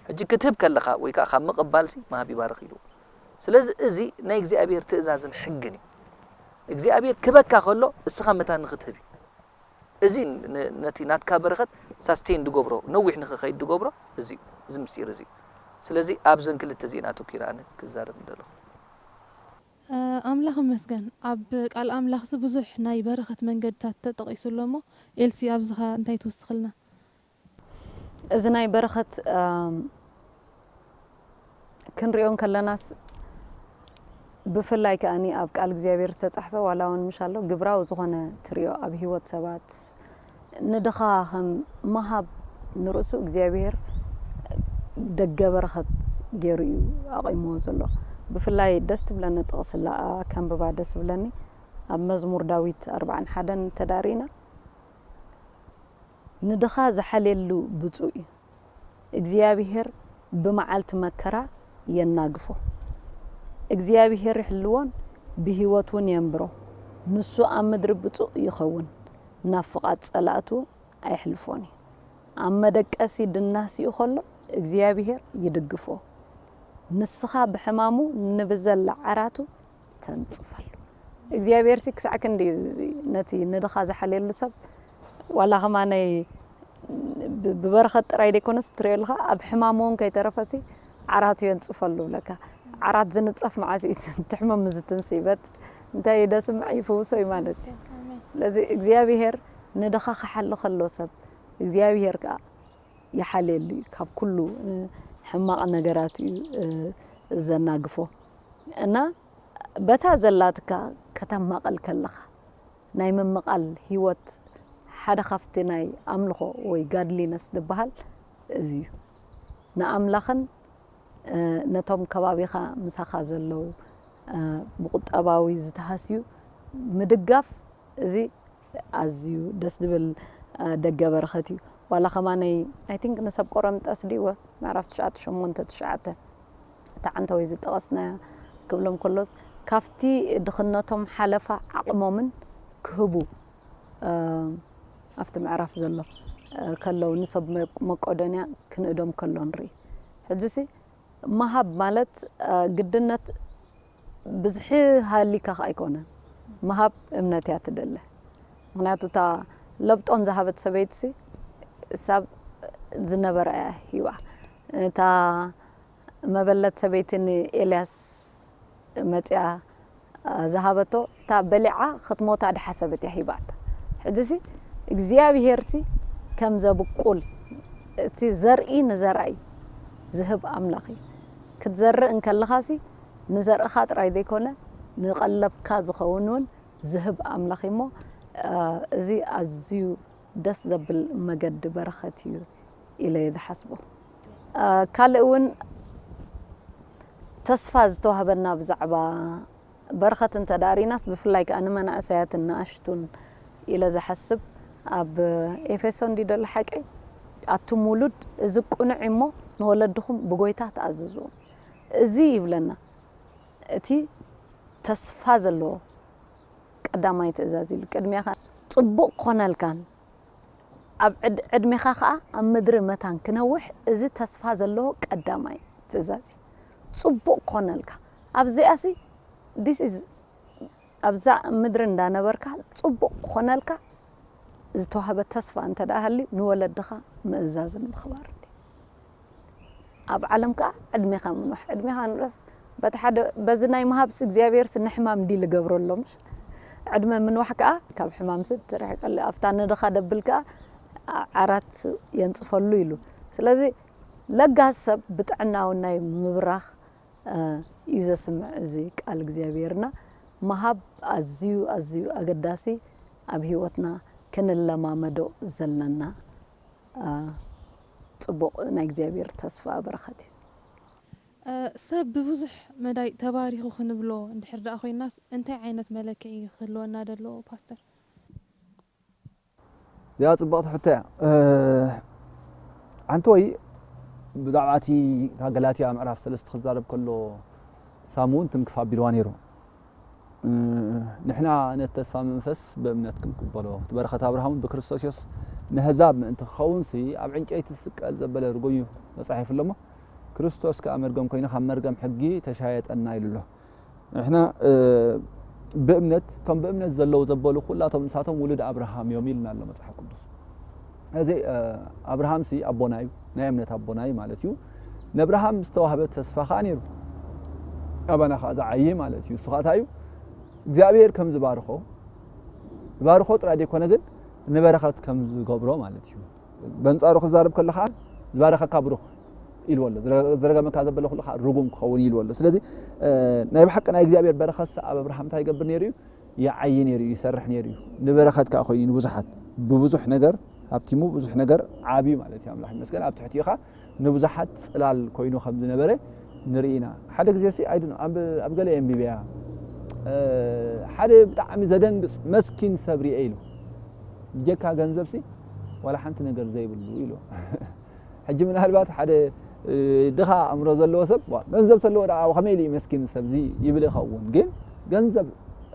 ሕጂ ክትህብ ከለኻ ወይ ከዓ ካብ ምቕባልሲ ምሃብ ይባርኽ ኢሉ። ስለዚ እዚ ናይ እግዚኣብሔር ትእዛዝን ሕግን እዩ። እግዚኣብሔር ክበካ ከሎ እስኻ መታን ንኽትህብ እዩ። እዚ ን-፣ ነቲ ናትካ በረኸት ሳስቴን ድገብሮ፣ ነዊሕ ንኽኸይድ ድገብሮ እዚ እዩ። እዚ ምስጢር እዚ እዩ። ስለዚ ኣብዘን ክልተ እዚኤን ኣተኲረ ኣነ ክዛረብ እንደለኹ። ኣምላኽ ይመስገን። ኣብ ቃል ኣምላኽሲ ብዙሕ ናይ በረኸት መንገድታት ተጠቒሱ ኣሎ እሞ፣ ኤልሲ ኣብዚኸ እንታይ ትውስኽልና? እዚ ናይ በረኸት ኣም፣ ክንሪኦ እንከለናስ ብፍላይ ከኣኒ ኣብ ቃል እግዚኣብሔር ዝተጻሕፈ ዋላ እውን ምሽ ኣሎ ግብራዊ ዝኾነ ትሪኦ ኣብ ህይወት ሰባት ንድኻ ከም ምሃብ ንርእሱ እግዚኣብሔር ደገ በረኸት ገይሩ እዩ ኣቑምዎ ዘሎ። ብፍላይ ደስ ትብለኒ ጥቕሲ ኣላ ከንብባ ደስ ትብለኒ ኣብ መዝሙር ዳዊት ኣርብዓን ሓደን ተዳሪና ንድኻ ዝሓልየሉ ብፁእ እዩ። እግዚኣብሄር ብመዓልቲ መከራ የናግፎ። እግዚኣብሄር ይሕልዎን ብህይወት እውን የንብሮ። ንሱ ኣብ ምድሪ ብፁእ ይኸውን፣ ናብ ፍቓድ ጸላእቱ ኣየሕልፎን እዩ። ኣብ መደቀሲ ድናሲኡ ኸሎ እግዚኣብሄር ይድግፎ። ንስኻ ብሕማሙ ንብዘላ ዓራቱ ተንጽፈሉ። እግዚኣብሔር ሲ ክሳዕ ክንዲ ነቲ ንድኻ ዝሓልየሉ ሰብ ዋላ ከማነይ ብ- ብበረኸት ጥራይ ደይኮነስ ትሪኦ ኣለኻ ኣብ ሕማሙ እውን ከይተረፈሲ ዓራቱ የንጽፈሉ ብለካ። ዓራት ዝንጸፍ መዓስ እዩ? እቲ ሕመም ምስ ትንስበት እንታይ ደስምዕ ይፍውሶ እዩ ማለት እዩ። ስለዚ እግዚኣብሔር ንድኻ ክሓሊ ከሎ ሰብ እግዚኣብሔር ከዓ ይሓልየሉ እዩ ካብ ኩሉ ሕማቕ ነገራት እዩ ዘናግፎ እና በታ ዘላትካ ከተማቐል ከለኻ ናይ ምምቓል ህይወት ሓደ ካብቲ ናይ ኣምልኾ ወይ ጋድሊነስ ዝበሃል እዚ እዩ ንኣምላኽን ነቶም ከባቢኻ ምሳኻ ዘለዉ ብቁጠባዊ ዝተሃስዩ ምድጋፍ እዚ ኣዝዩ ደስ ዝብል ደገ በረኸት እዩ ዋላ ከማነይ I think ንሰብ ቆረንጠስ ድይወ ምዕራፍ ትሽዓተ ሸሞንተ ትሽዓተ እታ ዓንተወይ ዝጠቐስናያ ክብሎም ከሎስ ካብቲ ድኽነቶም ሓለፋ ዓቕሞምን ክህቡ ኣብቲ ምዕራፍ ዘሎ ከለዉ ንሰብ መቆዶንያ ክንእዶም ከሎ ንርኢ ሕጂሲ ምሃብ ማለት ግድነት ብዝሒ ሃሊካ ከ ኣይኮነን ምሃብ እምነት እያ ትደለ ምክንያቱ እታ ለብጦን ዝሃበት ሰበይትሲ ሳብ ዝነበረ እያ ሂባ እታ መበለት ሰበይቲ ንኤልያስ መፅያ ዝሃበቶ እታ በሊዓ ክትሞታ ድሓሰበት እያ ሂባታ ሕጂሲ እግዚኣብሄርሲ ከም ዘብቁል እቲ ዘርኢ ንዘርኣይ ዝህብ ኣምላኽ እዩ ክትዘርእ እንከለኻሲ ንዘርእኻ ጥራይ ዘይኮነ ንቐለብካ ዝኸውን እውን ዝህብ ኣምላኽ እሞ እዚ ኣዝዩ ደስ ዘብል መገዲ በረኸት እዩ ኢለ እየ ዝሓስቦ ካልእ እውን ተስፋ ዝተዋህበና ብዛዕባ በረኸት እንተዳሪናስ ብፍላይ ከዓ ንመናእሰያትን ንኣሽቱን ኢለ ዝሓስብ ኣብ ኤፌሶን ዲደሎ ሓቀይ ኣቱም ውሉድ እዚ ቁኑዕ እሞ ንወለድኹም ብጎይታ ተኣዘዝዎም እዚ ይብለና እቲ ተስፋ ዘለዎ ቀዳማይ ትእዛዝ ኢሉ ቅድሚያኻ ጽቡቕ ክኾነልካን ኣብ ዕድሜኻ ከዓ ኣብ ምድሪ መታን ክነውሕ እዚ ተስፋ ዘለዎ ቀዳማይ ትእዛዝ እዩ ጽቡቕ ክኾነልካ ኣብዚኣሲ this is ኣብዛ ምድሪ እንዳነበርካ ጽቡቕ ክኾነልካ ዝተዋህበ ተስፋ እንተ ደኣ ሃልዩ ንወለድኻ ምእዛዝን ምኽባርን እዩ። ኣብ ዓለም ከኣ ዕድሜኻ ምንዋሕ። ዕድሜኻ ንረስ በቲ ሓደ በዚ ናይ ምሃብሲ እግዚኣብሔርሲ ንሕማም ዲል እገብሮ ኣሎ ምሽ? ዕድመ ምንዋሕ ከኣ ካብ ሕማምሲ ትርሕቀሉ ኣብታ ንድኻ ደብል ከኣ ዓራት የንጽፈሉ ኢሉ። ስለዚ ለጋስ ሰብ ብጥዕና እውን ናይ ምብራኽ እዩ ዘስምዕ እዚ ቃል እግዚኣብሔርና ምሃብ ኣዝዩ ኣዝዩ ኣገዳሲ ኣብ ህይወትና ክንለማመዶ ዘለና ጽቡቕ ናይ እግዚኣብሔር ተስፋ በረኸት እዩ። ሰብ ብብዙሕ መዳይ ተባሪኹ ክንብሎ እንድሕር ደኣ ኮይናስ እንታይ ዓይነት መለክዒ ክህልወና ደለዎ ፓስተር? ያ ጽብቕቲ ሕቶ እያ። ሓንቲ ወይ ብዛዕባ እቲ እታ ገላትያ ምዕራፍ ሰለስተ ክዛረብ ከሎ ሳም እውን ትንክፍ ኣቢልዋ ነይሩ። እ፣ ንሕና ነቲ ተስፋ መንፈስ ብእምነት ክንቅበሎ፣ እቲ በረኸት ኣብርሃም እውን ብክርስቶስ የሱስ ንህዛብ ምእንቲ ክኸውን ሲ ኣብ ዕንጨይቲ ዝስቀል ዘበለ ርጉም እዩ ተጻሒፉ ኣሎ እሞ፣ ክርስቶስ ከኣ መርገም ኮይኑ ካብ መርገም ሕጊ ተሻየጠና ኢሉ ኣሎ። ንሕና፣ እ፣ ብእምነት፣ እቶም ብእምነት ዘለዉ ዘበሉ ኩላቶም ንሳቶም ውሉድ ኣብርሃም እዮም ኢልና ኣሎ መጽሓፍ ቅዱስ። እዚ፣ እ፣ ኣብርሃም ሲ ኣቦና እዩ፣ ናይ እምነት ኣቦና እዩ ማለት እዩ። ንኣብርሃም ዝተዋህበ ተስፋ ከኣ ነይሩ። ኣባና ከኣ ዝዓዪ ማለት እዩ። እሱ ከኣ እንታይ እዩ? እግዚኣብሔር ከም ዝባርኾ፣ ዝባርኾ ጥራይ ዘይኮነ ግን ንበረኸት ከም ዝገብሮ ማለት እዩ። በንጻሩ ክዛረብ ከሎ ከኣ ዝባረኸካ ብሩኽ ኢልዎ ኣሎ። ዝረ-፣ ዝረገመካ ዘበለ ኩሉ ከኣ ርጉም ክኸውን ኢልዎ ኣሎ። ስለዚ፣ እ፣ ናይ ብሓቂ ናይ እግዚኣብሔር በረኸት ኣብ ኣብርሃም እንታይ ይገብር ነይሩ እዩ? ይዓዪ ነይሩ እዩ፣ ይሰርሕ ነይሩ እዩ። ንበረኸት ከኣ ኮይኑ ንብዙሓት ብብዙሕ ነገር ሃብቲሙ፣ ብዙሕ ነገር ዓብዩ ማለት እዩ። ኣምላኽ ይመስገን። ኣብ ትሕቲኡ ከኣ ንብዙሓት ጽላል ኮይኑ ከም ዝነበረ ንርኢ ኢና። ሓደ ግዜ ሲ፣ I don't know፣ ኣብ፣ ኣብ ገለ የንቢበያ፣ እ፣ ሓደ ብጣዕሚ ዘደንግጽ መስኪን ሰብ ርኤ ኢሉ። ብጀካ ገንዘብ ሲ ዋላ ሓንቲ ነገር ዘይብሉ ኢሉ። ሕጂ ምናልባት ሓደ፣ እ፣ ድኻ ኣእምሮ ዘለዎ ሰብ፣ "ዋ፣ ገንዘብ ተለዎ ደኣ ከመይ ኢሉ እዩ መስኪን ሰብ እዚ?" ይብል ይኸውን። ግን ገንዘብ፣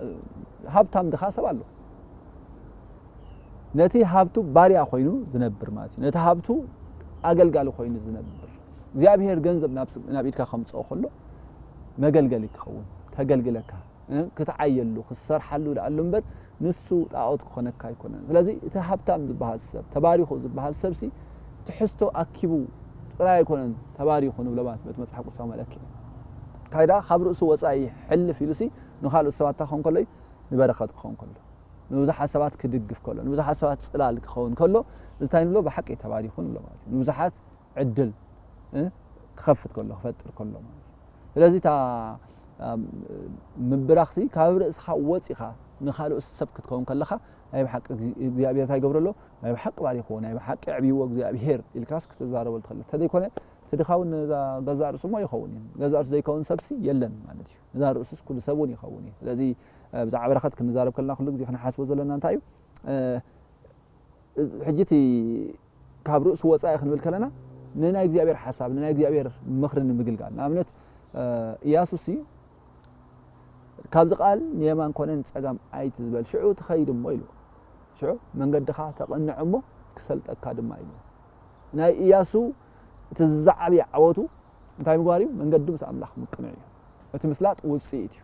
እ፣ ሃብታም ድኻ ሰብ ኣሎ። ነቲ ሃብቱ ባርያ ኮይኑ ዝነብር ማለት እዩ። ነቲ ሃብቱ ኣገልጋሊ ኮይኑ ዝነብር። እግዚኣብሔር ገንዘብ ናብ ስ-፣ ናብ ኢድካ ከምጽኦ ከሎ መገልገሊ ክኸውን፣ ከገልግለካ፣ እ፣ ክትዓየሉ፣ ክትሰርሓሉ ደኣሉ እምበር ንሱ ጣዖት ክኾነካ ኣይኮነን። ስለዚ እቲ ሃብታም ዝበሃል ሰብ፣ ተባሪኹ ዝበሃል ሰብሲ ትሕዝቶ ኣኪቡ ጥራይ ኣይኮነን ተባሪኹ ንብሎ ማለት በቲ መጽሓፍ ቅዱሳዊ መለክዒ። ካይዳ ካብ ርእሱ ወጻኢ ሕልፍ ኢሉሲ ንኻልኦት ሰባት እንታይ ክኸውን ከሎ እዩ? ንበረኸት ክኸውን ከሎ። ንብዙሓት ሰባት ክድግፍ ከሎ፣ ንብዙሓት ሰባት ጽላል ክኸውን ከሎ፣ እዚ እንታይ ንብሎ? ብሓቂ ተባሪኹ ንብሎ ማለት እዩ። ንብዙሓት ዕድል፣ እ፣ ክኸፍት ከሎ፣ ክፈጥር ከሎ ማለት እዩ። ስለዚ እታ፣ ኣም፣ ምብራኽሲ ካብ ርእስኻ ወጺኻ ንኻልኦት ሰብ ክትከውን ከለኻ፣ ናይ ብሓቂ እግዚ-፣ እግዚኣብሔር እንታይ ይገብረሎ? ናይ ብሓቂ ባሪኽዎ፣ ናይ ብሓቂ ኣዕብይዎ እግዚኣብሔር ኢልካስ ክትዛረበሉ ትኽእል። እንተዘይኮነ፣ እቲ ድኻ እውን ነዛ ገዛእ ርእሱ እሞ ይኸውን እዩ። ገዛእ ርእሱ ዘይከውን ሰብሲ የለን ማለት እዩ። ነዛ ርእሱስ ኩሉ ሰብ እውን ይኸውን እዩ። ስለዚ፣ እ፣ ብዛዕባ በረኸት ክንዛረብ ከለና ኩሉ ግዜ ክንሓስቦ ዘለና እንታይ እዩ? እ፣ ሕጂ እቲ ካብ ርእሱ ወጻኢ ክንብል ከለና ንናይ እግዚኣብሔር ሓሳብ፣ ንናይ እግዚኣብሔር ምኽሪ ንምግልጋል። ንኣብነት፣ እ፣ ኢያሱሲ ካብዚ ቃል ንየማን ኮነ ንጸጋም ኣይትዝበል፣ ሽዑ ትኸይድ እሞ ኢሉ። ሽዑ መንገድኻ ተቕንዕ እሞ ክሰልጠካ ድማ ኢሉ። ናይ ኢያሱ እቲ ዝዓበየ ዓወቱ እንታይ ምግባር እዩ? መንገዱ ምስ ኣምላኽ ምቅንዕ እዩ። እቲ ምስላጥ ውጽኢት እዩ።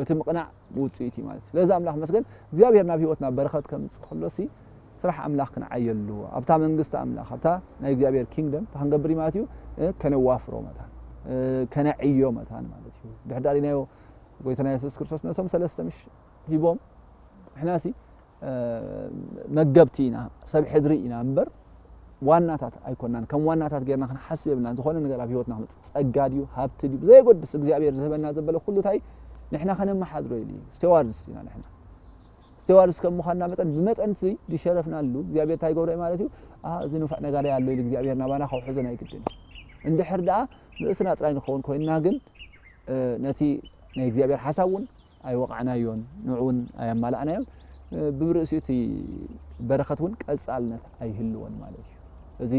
እቲ ምቕናዕ ውጽኢት እዩ ማለት እዩ። ስለዚ ኣምላኽ መስገን እግዚኣብሔር ናብ ህይወትና በረኸት ከምጽእ ከሎሲ ስራሕ ኣምላኽ ክንዓየሉ፣ ኣብታ መንግስቲ ኣምላኽ፣ ኣብታ ናይ እግዚኣብሔር ኪንግደም እንታይ ክንገብር እዩ ማለት እዩ? እ፣ ከነዋፍሮ መታን፣ እ፣ ከነዕዮ መታን ማለት እዩ። ድሕር ዳሪናዮ ጎይታና የሱስ ክርስቶስ ነቶም ሰለስተ ምሽ ሂቦም፣ ንሕናሲ፣ እ፣ መገብቲ ኢና፣ ሰብ ሕድሪ ኢና እምበር ዋናታት ኣይኮናን። ከም ዋናታት ጌርና ክንሓስብ የብልናን። ዝኾነ ነገር ኣብ ህይወትና ክመጽእ ጸጋ ድዩ፣ ሃብቲ ድዩ፣ ብዘየገድስ እግዚኣብሔር ዝህበና ዘበለ ኩሉ እንታይ ንሕና ከነመሓድሮ ኢሉ እዩ። ስቴዋርድስ ኢና ንሕና። ስቴዋርድስ ከም ምዃንና መጠን ብመጠን እቲ ዝሸረፍናሉ እግዚኣብሔር እንታይ ይገብሮ እዩ ማለት እዩ? "ኣ፣ እዚ ንፉዕ ነጋዳይ ኣሎ" ኢሉ እግዚኣብሔር ናባና ከውሕዞ ናይ ግድን እዩ። እንድሕር ደኣ ንርእስና ጥራይ ንኸውን ኮይንና ግን፣ እ፣ ነቲ ናይ እግዚኣብሔር ሓሳብ እውን ኣይወቕዕናዮን፣ ንዑ እውን ኣየማላእናዮን፣ እ፣ ብርእሲኡ እቲ በረኸት እውን ቀጻልነት ኣይህልዎን ማለት እዩ። እዚ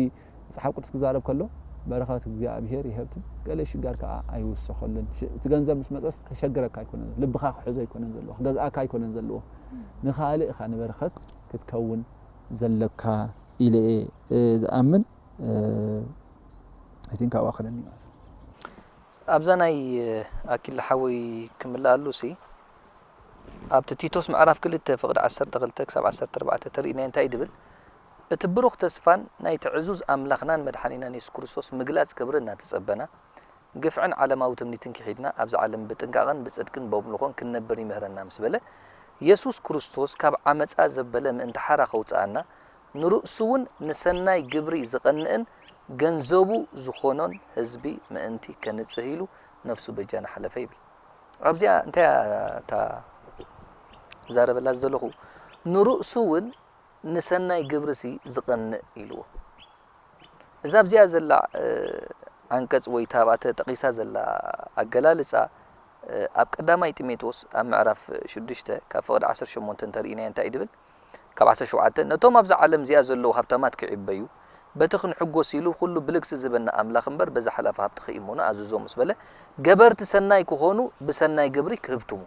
መጽሓፍ ቅዱስ ክዛረብ ከሎ፣ "በረኸት እግዚኣብሔር ይሀብትም፣ ገለ ሽጋር ከኣ ኣይውሰኸሉን።" ሽ-፣ እቲ ገንዘብ ምስ መጸስ ከሸግረካ ኣይኮነን፣ ልብኻ ክሕዞ ኣይኮነን ዘለዎ፣ ክገዝኣካ ኣይኮነን ዘለዎ፣ ንኻልእ ኢኻ ንበረኸት ክትከውን ዘለካ ኢለ እየ፣ እ፣ ዝኣምን። እ፣ I think ኣብኣ ክለኒ ማለት እዩ። ኣብዛ ናይ ኣኪለ ሓወይ ክምልኣሉሲ፣ ኣብቲ ቲቶስ ምዕራፍ ክልተ ፍቕዲ ዓሰርተ ክልተ ክሳብ ዓሰርተ ኣርባዕተ ተርእይናዮ እንታይ ድብል? እቲ ብሩኽ ተስፋን ናይቲ ዕዙዝ ኣምላኽናን መድሓኒናን የሱስ ክርስቶስ ምግላጽ ክብሪ እናተጸበና፣ ግፍዕን ዓለማዊ ትምኒትን ክሒድና፣ ኣብዚ ዓለም ብጥንቃቐን ብጽድቅን በምልኾን ክንነብር ይምህረና ምስ በለ፣ የሱስ ክርስቶስ ካብ ዓመጻ ዘበለ ምእንቲ ሓራ ከውጽኣና፣ ንርእሱ እውን ንሰናይ ግብሪ ዝቐንእን ገንዘቡ ዝኾኖን ህዝቢ ምእንቲ ከንጽህ ኢሉ ነፍሱ በጃና ሓለፈ ይብል። ኣብዚኣ እንታይ እያ እታ ዛረበላ ዝደለኹ? ንርእሱ እውን ንሰናይ ግብርሲ ዝቐንእ ኢልዎ። እዛ ኣብዚኣ ዘላ፣ እ፣ ዓንቀጽ ወይ እታ ኣብኣ ተጠቒሳ ዘላ ኣገላልጻ፣ እ፣ ኣብ ቀዳማይ ጢሞቴዎስ ኣብ ምዕራፍ ሽዱሽተ ካብ ፍቕዲ ዓሰርተ ሸሞንተ እንተርኢናዮ እንታይ ድብል? ካብ ዓሰርተ ሸውዓተ፣ "ነቶም ኣብዛ ዓለም እዚኣ ዘለዉ ሃብታማት ክዕበዩ፣ በቲ ክንሕጎስ ኢሉ ኩሉ ብልግሲ ዝህበና ኣምላኽ እምበር በዛ ሓላፊ ሃብቲ ከይእመኑ ኣዝዞ ምስ በለ፣ ገበርቲ ሰናይ ክኾኑ ብሰናይ ግብሪ ክህብትሙ፣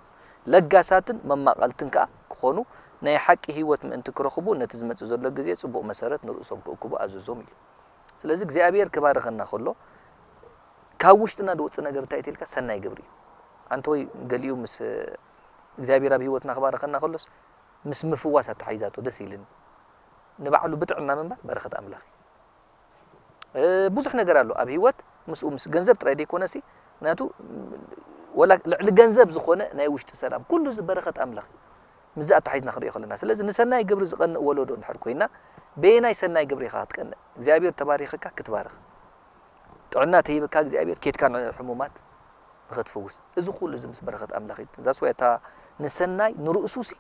ለጋሳትን መማቐልትን ከኣ ክኾኑ፣ ናይ ሓቂ ህይወት ምእንቲ ክረኽቡ ነቲ ዝመጽእ ዘሎ ግዜ ጽቡቕ መሰረት ንርእሶም ክእክቡ ኣዝዞም ኢሉ። ስለዚ እግዚኣብሔር ክባርኸና ከሎ ካብ ውሽጥና ዝወጽእ ነገር እንታይ ትልካ ሰናይ ግብሪ እዩ። ኣንተ ወይ ገሊኡ ምስ እግዚኣብሔር ኣብ ህይወትና ክባርኸና ከሎስ ምስ ምፍዋስ ኣተሓሒዛቶ ደስ ኢልኒ። ንባዕሉ ብጥዕና ምንባር በረኸት ኣምላኽ እዩ። ብዙሕ ነገር ኣሎ ኣብ ህይወት ምስኡ ምስ ገንዘብ ጥራይ ደይኮነሲ ምክንያቱ ወላ ልዕሊ ገንዘብ ዝኾነ ናይ ውሽጢ ሰላም ኩሉ እዚ በረኸት ኣምላኽ እዩ። ምስዚ ኣተሓሒዝና ክንሪኦ ከለና ስለዚ ንሰናይ ግብሪ ዝቐንእ ወለዶ እንድሕር ኮይና በየናይ ሰናይ ግብሪ ኢኻ ክትቀንእ እግዚኣብሔር ተባሪኸካ ክትባርኽ ጥዕና ተሂብካ እግዚኣብሔር ኬድካ ንሕሙማት ንኸትፍውስ እዚ ኩሉ እዚ ምስ በረኸት ኣምላኽ እዩ that's why እታ ንሰናይ ንርእሱሲ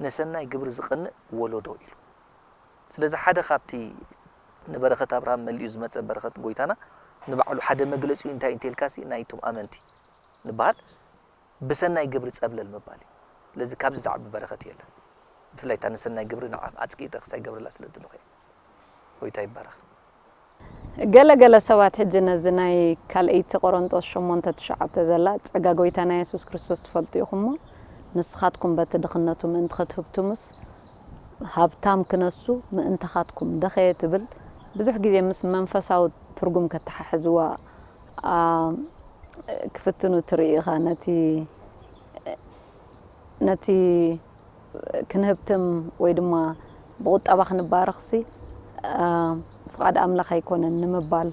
ንሰናይ ግብሪ ዝቐንእ ወለዶ ኢሉ ስለዚ ሓደ ካብቲ ንበረኸት ኣብርሃም መሊኡ ዝመጸ በረኸት ጎይታና ንባዕሉ ሓደ መግለጺኡ እንታይ እንተልካሲ ናይቶም ኣመንቲ ንበሃል ብሰናይ ግብሪ ጸብለል ምባል እዩ ስለዚ ካብዚ ዝዓቢ በረኸት የለን ብፍላይ እታ ንሰናይ ግብሪ ንዓ ኣጽቂጠ ክሳይ ገብረላ ስለ ድልኹ እየ ጎይታ ይባረኽ ገለ ገለ ሰባት ሕጂ ነዚ ናይ ካልኣይቲ ቆሮንጦስ ሸሞንተ ትሽዓተ ዘላ ጸጋ ጎይታና የሱስ ክርስቶስ ትፈልጡ ኢኹሞ ንስኻትኩም በቲ ድኽነቱ ምእንቲ ክትህብትሙስ ሃብታም ክነሱ ምእንታኻትኩም ደኸየ ትብል ብዙሕ ግዜ ምስ መንፈሳዊ ትርጉም ከተሓሕዝዋ ክፍትኑ ትርኢ ኢኻ ነቲ ነቲ ክንህብትም ወይ ድማ ብቁጠባ ክንባረኽሲ ፍቓድ ኣምላኽ ኣይኮነን ንምባል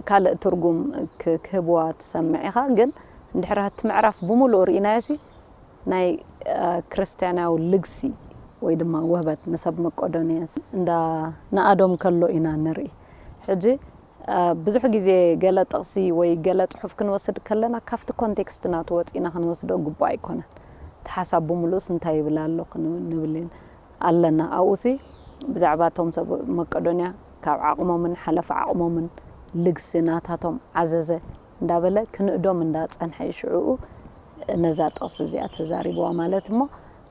ካልእ ትርጉም ክህብዋ ትሰምዕ ኢኻ ግን እንድሕር እቲ ምዕራፍ ብምሉእ ርኢናዮሲ ናይ ክርስትያናዊ ልግሲ ወይ ድማ ውህበት ንሰብ መቆዶንያ እንዳ ንኣዶም ከሎ ኢና ንርኢ ሕጂ ብዙሕ ግዜ ገለ ጥቕሲ ወይ ገለ ጽሑፍ ክንወስድ ከለና ካብቲ ኮንቴክስት ናቱ ወጺና ክንወስዶ ግቡእ ኣይኮነን። እቲ ሓሳብ ብምሉእስ እንታይ ይብል ኣሎ ክንብል ንብል ኣለና። ኣብኡሲ ብዛዕባ እቶም ሰብ መቄዶንያ ካብ ዓቕሞምን ሓለፍ ዓቕሞምን ልግሲ ናታቶም ዓዘዘ እንዳበለ ክንእዶም እንዳጸንሐ እዩ ሽዕኡ ነዛ ጥቕሲ እዚኣ ተዛሪብዋ ማለት እሞ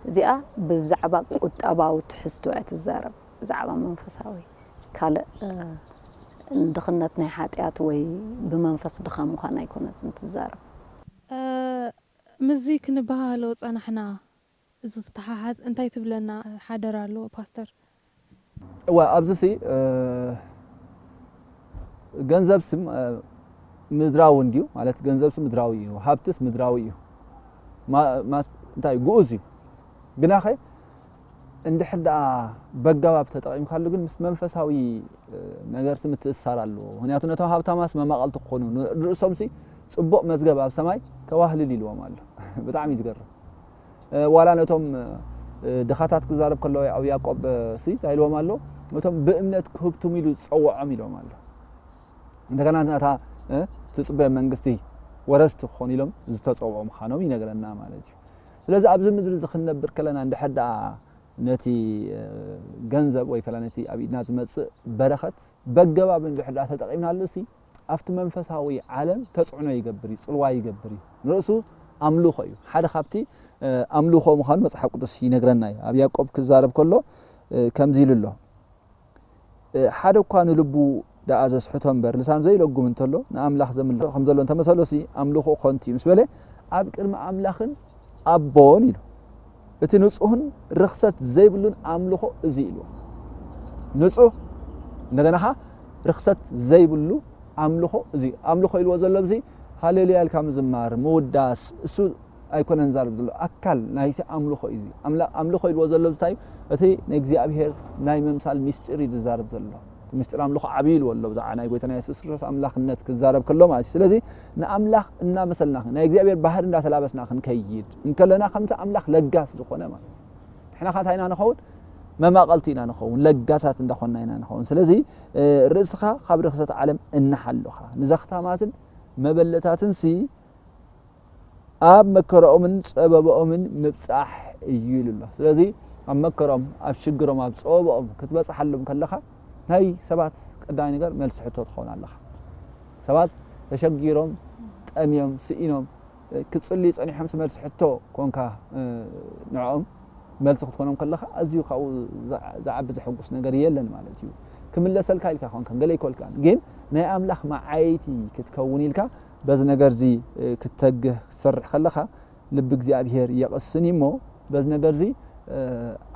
እዚኣ ብዛዕባ ቁጠባዊ ትሕዝቶ እያ ትዛረብ። ብዛዕባ መንፈሳዊ ካልእ ድኽነት ናይ ሓጢኣት ወይ ብመንፈስ ድኻ ምዃን ኣይኮነትን ትዛረብ። ምስዚ ክንበሃሃሎ ጸናሕና እዚ ዝተሓሓዝ እንታይ ትብለና ሓደራ ኣሎ ፓስተር? እዋ ኣብዚ ሲ ገንዘብ ሲ ምድራዊ እንድዩ ማለት ገንዘብ ሲ ምድራዊ እዩ፣ ሃብትስ ምድራዊ እዩ። እንታይ ግኡዝ እዩ ግናኸ እንድሕር ደኣ በጋባብ ተጠቒምካሉ ግን ምስ መንፈሳዊ ነገርሲ ምትእስሳር ኣለዎ። ምኽንያቱ ነቶም ሃብታማስ መማቐልቲ ክኾኑ ንርእሶምሲ ጽቡቕ መዝገብ ኣብ ሰማይ ከዋህልል ኢልዎም ኣሎ። ብጣዕሚ እዩ ዝገርም። ዋላ ነቶም ድኻታት ክዛረብ ከለዎ ኣብ ያዕቆብ ሲ እንታይ ኢልዎም ኣሎ? ነቶም ብእምነት ክህብትሙ ኢሉ ዝጸውዖም ኢልዎም ኣሎ። እንደገና ነታ ትጽበዮ መንግስቲ ወረስቲ ክኾኑ ኢሎም ዝተጸውዑ ምዃኖም ይነግረና ማለት እዩ። ስለዚ ኣብዚ ምድሪ እዚ ክንነብር ከለና እንድሕር ደኣ ነቲ ገንዘብ ወይ ከላ ነቲ ኣብ ኢድና ዝመጽእ በረኸት በገባብ እንድሕር ደኣ ተጠቒምናሉ ሲ ኣብቲ መንፈሳዊ ዓለም ተጽዕኖ ይገብር እዩ፣ ጽልዋ ይገብር እዩ። ንርእሱ ኣምልኾ እዩ። ሓደ ካብቲ ኣምልኾ ምዃኑ መጽሓፍ ቅዱስ ይነግረና እዩ። ኣብ ያዕቆብ ክዛረብ ከሎ ከምዚ ኢሉ ኣሎ። ሓደ እኳ ንልቡ ደኣ ዘስሕቶ እምበር ልሳን ዘይለጉም እንተሎ ንኣምላኽ ዘምልኾ ከም ዘሎ እንተመሰሎሲ ኣምልኾ ኮንቲ እዩ ምስ በለ ኣብ ቅድሚ ኣምላኽን ኣቦን ኢሉ እቲ ንጹህን ርኽሰት ዘይብሉን ኣምልኾ እዚ ኢሉ ንጹህ እንደገና ኸዓ ርኽሰት ዘይብሉ ኣምልኾ እዚ ኣምልኾ ኢልዎ ዘሎ ብዚ ሃሌሉያ ኢልካ ምዝማር ምውዳስ እሱ ኣይኮነን ዛርብ ዘሎ ኣካል ናይቲ ኣምልኾ እዩ ኣምልኾ ኢልዎ ዘሎ እንታይ እቲ ንእግዚኣብሔር ናይ ምምሳል ሚስጢር እዩ ዝዛረብ ዘሎ እቲ ሚስጢር ኣምልኾ ዓብዩ ኢልዎ ኣሎ ብዛዕባ ናይ ጎይታና የሱስ ክርስቶስ ኣምላኽነት ክዛረብ ከሎ ማለት እዩ ስለዚ ንኣምላኽ እናመሰልና ናይ እግዚኣብሔር ባህሪ እንዳተላበስና ክንከይድ እንከለና ከምቲ ኣምላኽ ለጋስ ዝኾነ ማለት ንሕና ኸ እንታይ ኢና ንኸውን መማቐልቲ ኢና ንኸውን ለጋሳት እንዳኾንና ኢና ንኸውን ስለዚ ርእስኻ ካብ ርኽሰት ዓለም እንሓሉኻ ንዘኽታማትን መበለታትን ሲ ኣብ መከረኦምን ጸበባኦምን ምብጻሕ እዩ ኢሉ ኣሎ። ስለዚ ኣብ መከሮም፣ ኣብ ሽግሮም፣ ኣብ ጸበባኦም ክትበጽሓሎም ከለኻ ናይ ሰባት ቀዳማይ ነገር መልሲ ሕቶ ትኸውን ኣለኻ። ሰባት ተሸጊሮም፣ ጠምዮም፣ ስኢኖም ክጽልዩ ጸኒሖምሲ መልሲ ሕቶ ኮንካ ንዕኦም መልሲ ክትኮኖም ከለኻ ኣዝዩ ካብኡ ዝዓ- ዝዓቢ ዘሐጉስ ነገር የለን ማለት እዩ። ክምለሰልካ ኢልካ ይኮንካ ገለ ይኮልካ፣ ግን ናይ ኣምላኽ መዓይቲ ክትከውን ኢልካ በዚ ነገር እዚ ክትተግህ ክትሰርሕ ከለኻ ልቢ እግዚኣብሔር የቕስን እዩ እሞ በዚ ነገር እዚ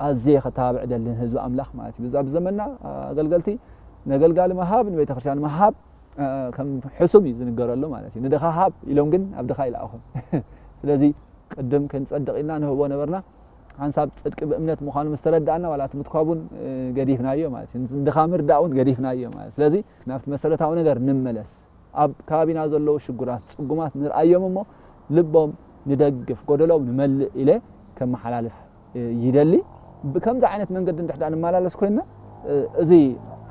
ኣዝየ ከተባብዕ ደልን ህዝቢ ኣምላኽ ማለት እዩ። ኣብዚ ዘመንና ኣገልገልቲ ነገልጋሊ ምሃብ ንቤተክርስትያን ምሃብ ከም ሕሱም እዩ ዝንገረሉ ማለት እዩ። ንድኻ ሃብ ኢሎም ግን ኣብ ድኻ ይለኣኹም። ስለዚ ቅድም ክንጸድቕ ኢልና ንህቦ ነበርና። ሓንሳብ ጽድቂ ብእምነት ምዃኑ ምስ ተረዳእና ዋላ እቲ ምትኳቡን ገዲፍናዮ ማለት እዩ። ንድኻ ምርዳእ እውን ገዲፍናዮ ማለት እዩ። ስለዚ ናብቲ መሰረታዊ ነገር ንመለስ። ኣብ ከባቢና ዘለዉ ሽጉራት ጽጉማት ንርኣዮም እሞ ልቦም ንደግፍ፣ ጎደሎም ንመልእ ኢለ ከመሓላልፍ ይደሊ። ብከምዚ ዓይነት መንገዲ እንድሕዳ ንመላለስ ኮይና እዚ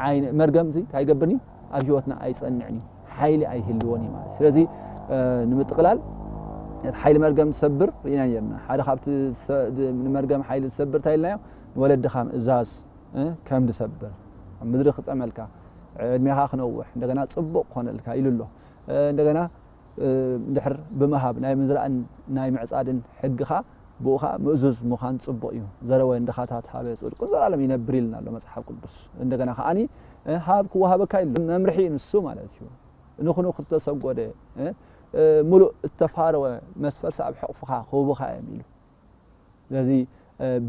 ዓይነት መርገም እዚ እንታይ ይገብርኒ ኣብ ህይወትና ኣይጸንዕን እዩ፣ ሓይሊ ኣይህልዎን እዩ ማለት። ስለዚ ንምጥቕላል እቲ ሓይሊ መርገም ትሰብር ርኢና ነርና። ሓደ ካብቲ ንመርገም ሓይሊ ዝሰብር እንታይ ኢልናዮ? ንወለድኻ ምእዛዝ ከም ዝሰብር፣ ኣብ ምድሪ ክጠመልካ፣ ዕድሜኻ ክነውሕ፣ እንደገና ጽቡቕ ክኾነልካ ኢሉ ኣሎ። እንደገና ድሕር ብምሃብ ናይ ምዝራእን ናይ ምዕጻድን ሕግኻ ብኡ ኸዓ ምእዙዝ ምዃን ጽቡቕ እዩ። ዘረወ እንድኻታት ሃበ ጽድቁ ንዘለዓለም ይነብር ኢልና ኣሎ መጽሓፍ ቅዱስ። እንደገና ከዓኒ ሃብ ክወሃበካ ኢሉ መምርሒ እዩ ንሱ ማለት እዩ። ንኹኑ ክተሰጎደ ምሉእ እተፋረወ መስፈርሲ ኣብ ሕቕፍኻ ክህቡኻ እዮም ኢሉ። ስለዚ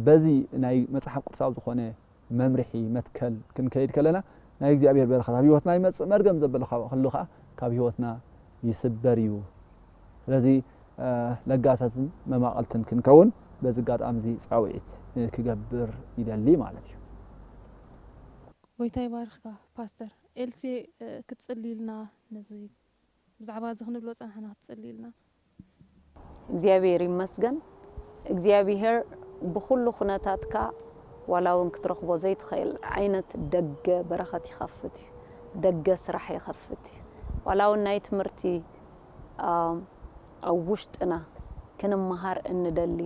በዚ ናይ መጽሓፍ ቅዱሳዊ ዝኾነ መምርሒ መትከል ክንከይድ ከለና ናይ እግዚኣብሔር በረኸት ኣብ ህይወትና ይመጽእ። መርገም ዘበለ ከሉ ከዓ ካብ ህይወትና ይስበር እዩ። ስለዚ ለጋሳትን መማቐልትን ክንከውን በዚ ኣጋጣሚ እዚ ፃውዒት ክገብር ይደሊ ማለት እዩ። ጎይታ ይባርኽካ ፓስተር። ኤልሲ ክትጽልይልና ነዚ ብዛዕባ እዚ ክንብሎ ጸናሕና ክትጽልይልና። እግዚኣብሔር ይመስገን። እግዚኣብሔር ብኹሉ ኩነታትካ ዋላ እውን ክትረኽቦ ዘይትኽእል ዓይነት ደገ በረኸት ይኸፍት እዩ። ደገ ስራሕ ይኸፍት እዩ። ዋላ እውን ናይ ትምህርቲ ኣብ ውሽጥና ክንመሃር እንደሊ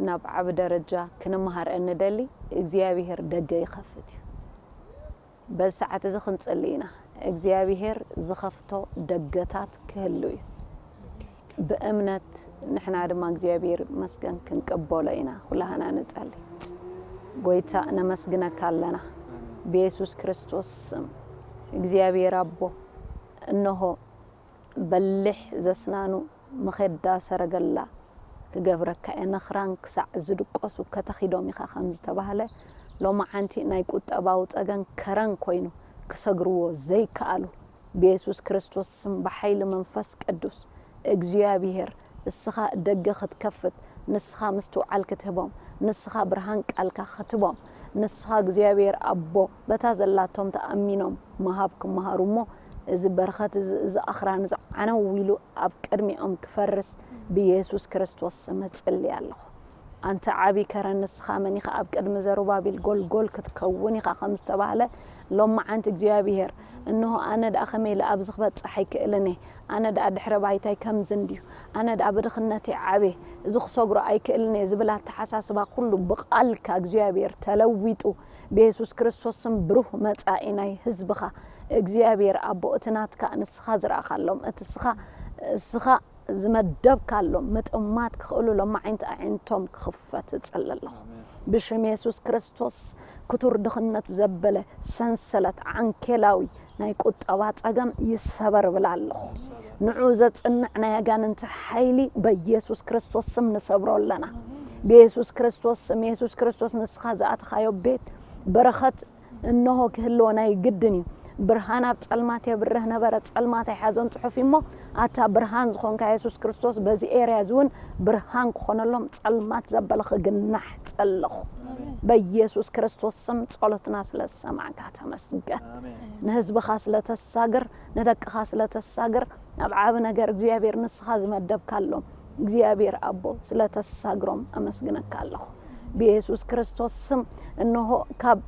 ናብ ዓቢ ደረጃ ክንመሃር እንደሊ እግዚኣብሔር ደገ ይኸፍት እዩ። በዚ ሰዓት እዚ ክንጽሊ ኢና። እግዚኣብሔር ዝኸፍቶ ደገታት ክህሉ እዩ። ብእምነት ንሕና ድማ እግዚኣብሔር መስገን ክንቅበሎ ኢና። ኩላህና ንጸሊ። ጎይታ ነመስግነካ ኣለና ብየሱስ ክርስቶስ ስም። እግዚኣብሔር ኣቦ እነሆ በሊሕ ዘስናኑ መኼዳ ሰረገላ ክገብረካ እየ፣ ነኽራን ክሳዕ ዝድቀሱ ከተኺዶም ኢኻ ከም ዝተባህለ፣ ሎማዓንቲ ናይ ቁጠባዊ ጸገም ከረን ኮይኑ ክሰግርዎ ዘይከኣሉ፣ ብየሱስ ክርስቶስ ስም ብሓይሊ መንፈስ ቅዱስ እግዚኣብሄር እስኻ ደገ ክትከፍት፣ ንስኻ ምስትውዓል ክትህቦም፣ ንስኻ ብርሃን ቃልካ ክትቦም፣ ንስኻ እግዚኣብሄር ኣቦ በታ ዘላቶም ተኣሚኖም ምሃብ ክመሃሩ እሞ እዚ በረኸት እዚ እዚ ኣኽራን እዚ ዓነው ኢሉ ኣብ ቅድሚኦም ክፈርስ ብየሱስ ክርስቶስ ስም እጽሊ ኣለኹ። ኣንተ ዓቢ ከረን ንስኻ መን ኢኻ ኣብ ቅድሚ ዘሩባቤል ጎልጎል ክትከውን ኢኻ ከም ዝተባህለ ሎማዓንቲ እግዚኣብሄር እንሆ ኣነ ደኣ ከመይ ኢለ ኣብዚ ክበጽሕ ኣይክእልን እየ ኣነ ደኣ ድሕረ ባይታይ ከምዚ እንድዩ ኣነ ደኣ ብድኽነተይ ዓብየ እዚ ክሰግሮ ኣይክእልን እየ ዝብል ኣተሓሳስባ ኩሉ ብቓልካ እግዚኣብሄር ተለዊጡ ብየሱስ ክርስቶስ ስም ብሩህ መጻኢ ናይ ህዝብኻ እግዚኣብሔር ኣቦ እቲ ናትካ ንስኻ ዝረኣኻሎም እቲ ስኻ እስኻ ዝመደብካሎም ምጥማት ክኽእሉ ሎማዓንቲ ኣዒንቶም ክኽፈት እጸሊ ኣለኹ። ብሽም የሱስ ክርስቶስ ክቱር ድኽነት ዘበለ ሰንሰለት ዓንኬላዊ ናይ ቁጠባ ጸገም ይሰበር እብል ኣለኹ። ንዑ ዘጽንዕ ናይ ኣጋንንቲ ሓይሊ በየሱስ ክርስቶስ ስም ንሰብሮ ኣለና። ብየሱስ ክርስቶስ ስም የሱስ ክርስቶስ ንስኻ ዝኣተኻዮ ቤት በረኸት እንሆ ክህልዎ ናይ ግድን እዩ። ብርሃን ኣብ ጸልማት የብርህ ነበረ፣ ጸልማት ኣይሓዞን ጽሑፍ እዩ እሞ፣ ኣታ ብርሃን ዝኾንካ የሱስ ክርስቶስ በዚ ኤርያ እዚ እውን ብርሃን ክኾነሎም ጸልማት ዘበለ ክግናሕ ጸለኹ። በየሱስ ክርስቶስ ስም ጸሎትና ስለ ዝሰማዕካ ተመስገን። ንህዝብኻ ስለ ተሳግር፣ ንደቅኻ ስለ ተሳግር፣ ኣብ ዓቢ ነገር እግዚኣብሔር ንስኻ ዝመደብካሎም እግዚኣብሔር ኣቦ ስለ ተሳግሮም ኣመስግነካ ኣለኹ። ብየሱስ ክርስቶስ ስም እንሆ ካብ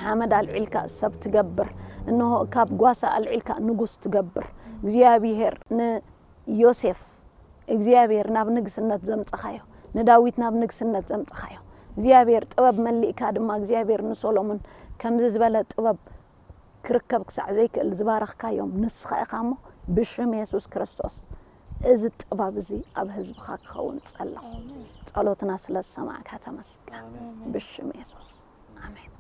ሓመድ ኣልዒልካ ሰብ ትገብር፣ እንሆ ካብ ጓሳ ኣልዒልካ ንጉስ ትገብር እግዚኣብሔር ንዮሴፍ እግዚኣብሔር ናብ ንግስነት ዘምጸኻዮ ንዳዊት ናብ ንግስነት ዘምጸኻዮ እግዚኣብሔር ጥበብ መሊእካ ድማ እግዚኣብሔር ንሶሎሙን ከምዚ ዝበለ ጥበብ ክርከብ ክሳዕ ዘይክእል ዝባረኽካዮም ንስኻ ኢኻ እሞ ብሽም የሱስ ክርስቶስ እዚ ጥበብ እዚ ኣብ ህዝብኻ ክኸውን ጸለኹ። ጸሎትና ስለ ዝሰማዕካ ተመስገን። ብሽም የሱስ ኣሜን።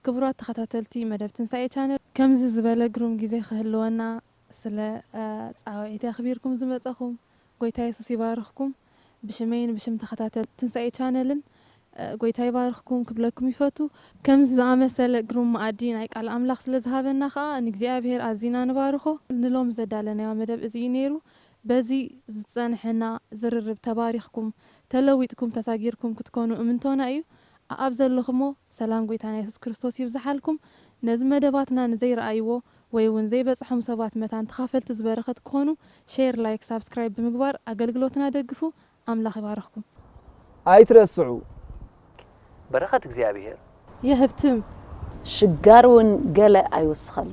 ክቡራት ተኸታተልቲ መደብ ትንሳኤ ቻነል፣ ከምዚ ዝበለ ግሩም ግዜ ክህልወና ስለ ጻውዒት ኣኽቢርኩም ዝመጸኹም ጎይታ የሱስ ይባርኽኩም። ብሽመይን ብሽም ተኸታተልቲ ትንሳኤ ቻነልን ጎይታ ይባርኽኩም ክብለኩም ይፈቱ። ከምዚ ዝኣመሰለ ግሩም መኣዲ ናይ ቃል ኣምላኽ ስለ ዝሃበና ኸኣ ንእግዚኣብሔር ኣዚና ንባርኾ። ንሎም ዘዳለናዮ መደብ እዚ እዩ ነይሩ። በዚ ዝጸንሐና ዝርርብ ተባሪኽኩም፣ ተለዊጥኩም፣ ተሳጊርኩም ክትኮኑ እምንቶና እዩ። ኣኣብ ዘለኹሞ ሰላም ጎይታና የሱስ ክርስቶስ ይብዝሓልኩም። ነዚ መደባትና ንዘይረኣይዎ ወይ እውን ዘይበጽሖም ሰባት መታን ተኻፈልቲ ዝበረኸት ክኾኑ ሼር፣ ላይክ፣ ሳብስክራይብ ብምግባር ኣገልግሎትና ደግፉ። ኣምላኽ ይባርኽኩም። ኣይትረስዑ። በረኸት እግዚኣብሔር የህብትም። ሽጋር እውን ገለ ኣይውስኸሉ።